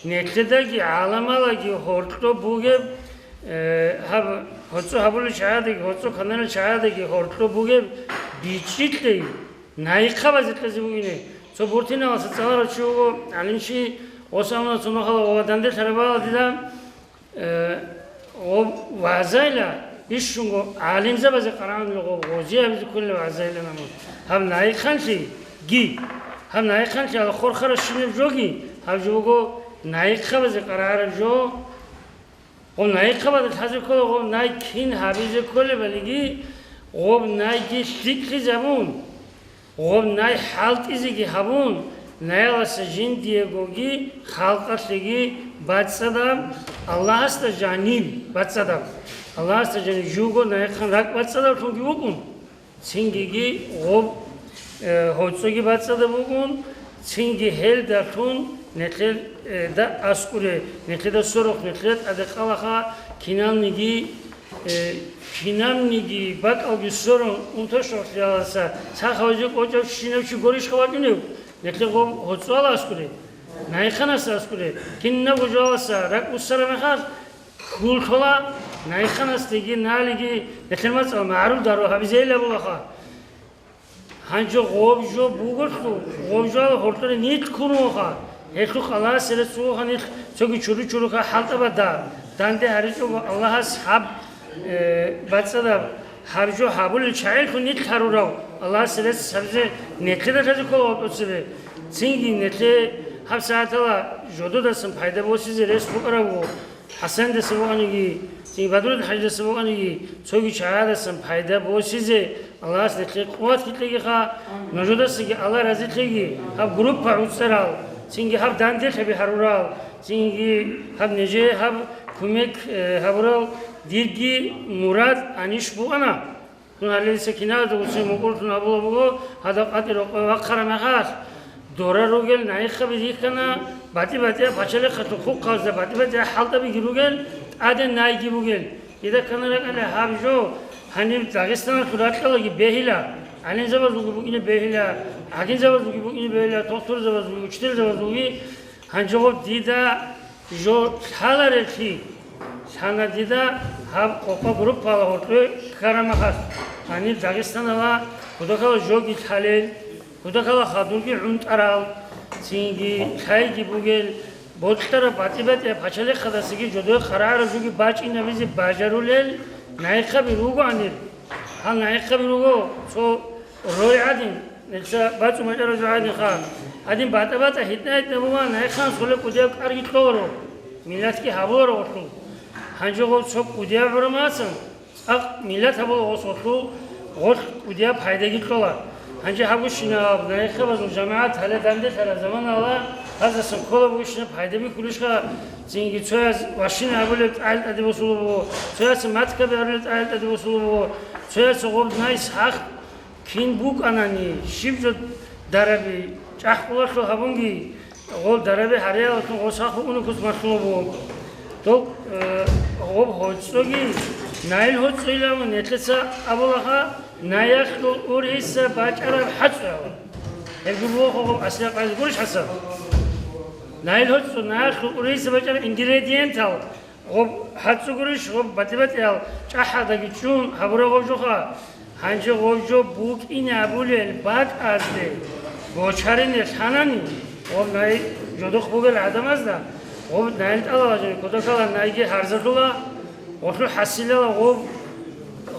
нелъедаги гӀаламалаги гьоркьоб бугеб, э, гьаб, гьоцӀо гьабулел чагӀадаги, гьоцӀо каналел чагӀадаги гьоркьоб бугеб бичӀчӀи кьей, наихъабазе кьезе бугине. Цо буртиналаса цӀаларав чи вуго, гӀалимчи, гъос амуна цо нухалда гъо данде лъарабала дида, э, гъо вагӀзайила, бищунго гӀалимзабазе къарагӀунила гъо, гъозие абизе кколила вагӀзайилан амун. Гьаб наихъанлъиги, гьаб наихъанлъи гьала хурхарабщинаб жоги, гьаб жо буго наихъабазе къарагӀараб жо. Гъоб найихъабазда лъазе ккола, гъоб най кин гьабизе кколебалиги, гъоб найги лъикӀлъизабун, гъоб най хӀалтӀизеги гьабун, наяласа жиндиегоги халкъалъеги бацӀцӀадаб, Аллагьасда жаниб бацӀцӀадаб. Аллагьасда жаниб жуго найихъан ракӀ бацӀцӀадаблъунги вукӀун. Цингиги гъоб, э, гьоцӀоги бацӀцӀадаб бугун, цинги гьелдалъун нилъер, э, да аскӀуре, нилъеда сорухъ, нилъеда тӀаде къалаха киналниги, э, кинабниги бакӀалги сорун унташалъияласа цахавазе кӀочӀав щинав чи горищха вачӀунев? Нилъер гъоб гьоцӀоялда аскӀуре, найхъанасда аскӀуре, кинабго жоялдаса ракӀ буссараб мехалъ, хьул лъола, найхъанасдеги налиги нилъер мацӀал магӀарул дару гьабизейилан абулаха. Гьанже гъоб жо бугорлъул, гъоб жоялда гьоркьоре нилъ ккун вуха. Гьелъухъ Аллагьасе рецц вуха нилъ цоги чуру-чуруха хӀалтӀабада данде гьаричӀого Аллагьас гьаб, э, бацӀцӀадаб гьаб жо гьабулел чагӀилъун нилъ гьарурав. Аллагьасе рецц гьабизе нилъеда лъазе ккола гъотӀоцебе. Цинги нилъее гьаб сагӀатала жододасан пайда босизе рес букӀарабго. ХӀасандаса бугониги, цин Бадрудин хӀажидаса бугониги, цоги чагӀаздасан пайда босизе Аллагьас нилъее къуват кьеги ха, нужедасаги Аллагь разилъеги, гьаб группа гӀуцӀарал, цинги гьаб данделъаби гьарурал, цинги гьаб нижее гьаб кумек, э, гьабурал дирги мурад гьаниш бугана. Дун гьале дица киналда гьусин мукӀурлъун гьабула буго, гьадаб къватӀир рокъове вахъараб мехалъ, Дора ругел найихъаби рихьана, батӀи-батӀияб пачалихъалъул хъухъазда батӀи-батӀияб хӀалтӀабиги ругел, тӀаде найги бугел. Дида ккана ракӀалде гьаб жо, гьаниб Дагъистаналъул ракьалаги бегьила, гӀалимзабазулги букӀине бегьила, гӀадинзабазулги букӀине бегьила, тухтурзабазулги, учителзабазулги. Гьанже гъоб дида жо лъаларелъи, лъана дида гьаб къокъа группала гьоркье ккарамахалъ, гьаниб Дагъистанала кутакала жоги лъалел, кутакала хадурги гӀунтӀарал, цинги лъайги бугел, бокьараб батӀи-батӀияб пачалихъадасаги жодое хъарагӀараб жоги бачӀинабизе бажарулел найихъаби ругоанил. Гьал найихъаби руго цо рой гӀадин, нилъа бацӀцӀу мачӀараб жо гӀадинха. Гьадин батӀа-батӀа гьитӀна-гьитӀна бугоан, найихъан солеб кӀудияб кӀарги кьоларо, миллатги гьабуларо гъолъул. Гьанже гъов цо кӀудияб гӀурамасан, цӀакъ миллат гьабула гъос гъолъул, гъолъ кӀудияб пайдаги кьола. Гьанже гьабгощинаб, найихъабазул жамагӀат гьале данделъараб заманала гьаздасан ккола бугощинаб пайда бихьулищха, цинги цояз машина гьабулеб тӀагӀел тӀаде босулеб буго, цояс маткаби гьарулеб тӀагӀел тӀаде босулеб буго, цояс гъоб най сахъ кин букӀанани, щиб жо дараби, чӀахӀкъулалъул гьабунги, гъол дараби гьариялалъун гъос хаху унукус малъула буго. Дол, э, гъоб гьоцӀцӀоги, найил гьоцӀцӀойилан нилъеца абулаха, наялъул уриса бачӀараб хӀацӀуяла. Гьеб жо буго гъоб аслияб къайда гурищ, ХӀасан? Найил гьоцӀцӀо, наялъул уриса бачӀараб ингредиентал, гъоб хӀацӀу гурищ, гъоб батӀи-батӀиял чӀахӀалдаги чӀун гьабураб гъоб жоха. Гьанже гъоб жо букӀине абулел бакӀазде гочарине лъанани, гъоб най жодухъ бугел гӀадамазда, гъоб найил тӀалаб гьажани кодакала найги гьарзалъула, гъолъул хӀасилала гъоб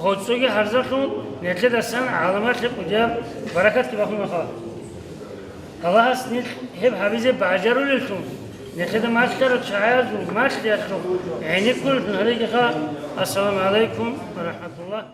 гьоцӀоги гьарзалъун, нилъедасан гӀаламалъе кӀудияб баракатги бахъунаха. Аллагьас нилъ гьеб гьабизе бажарулеллъун, нилъеда малъарал чагӀазул малъиялъул гӀенеккулеллъун гьаригиха. Ассаламу гӀалайкум ва рахӀматуллагь.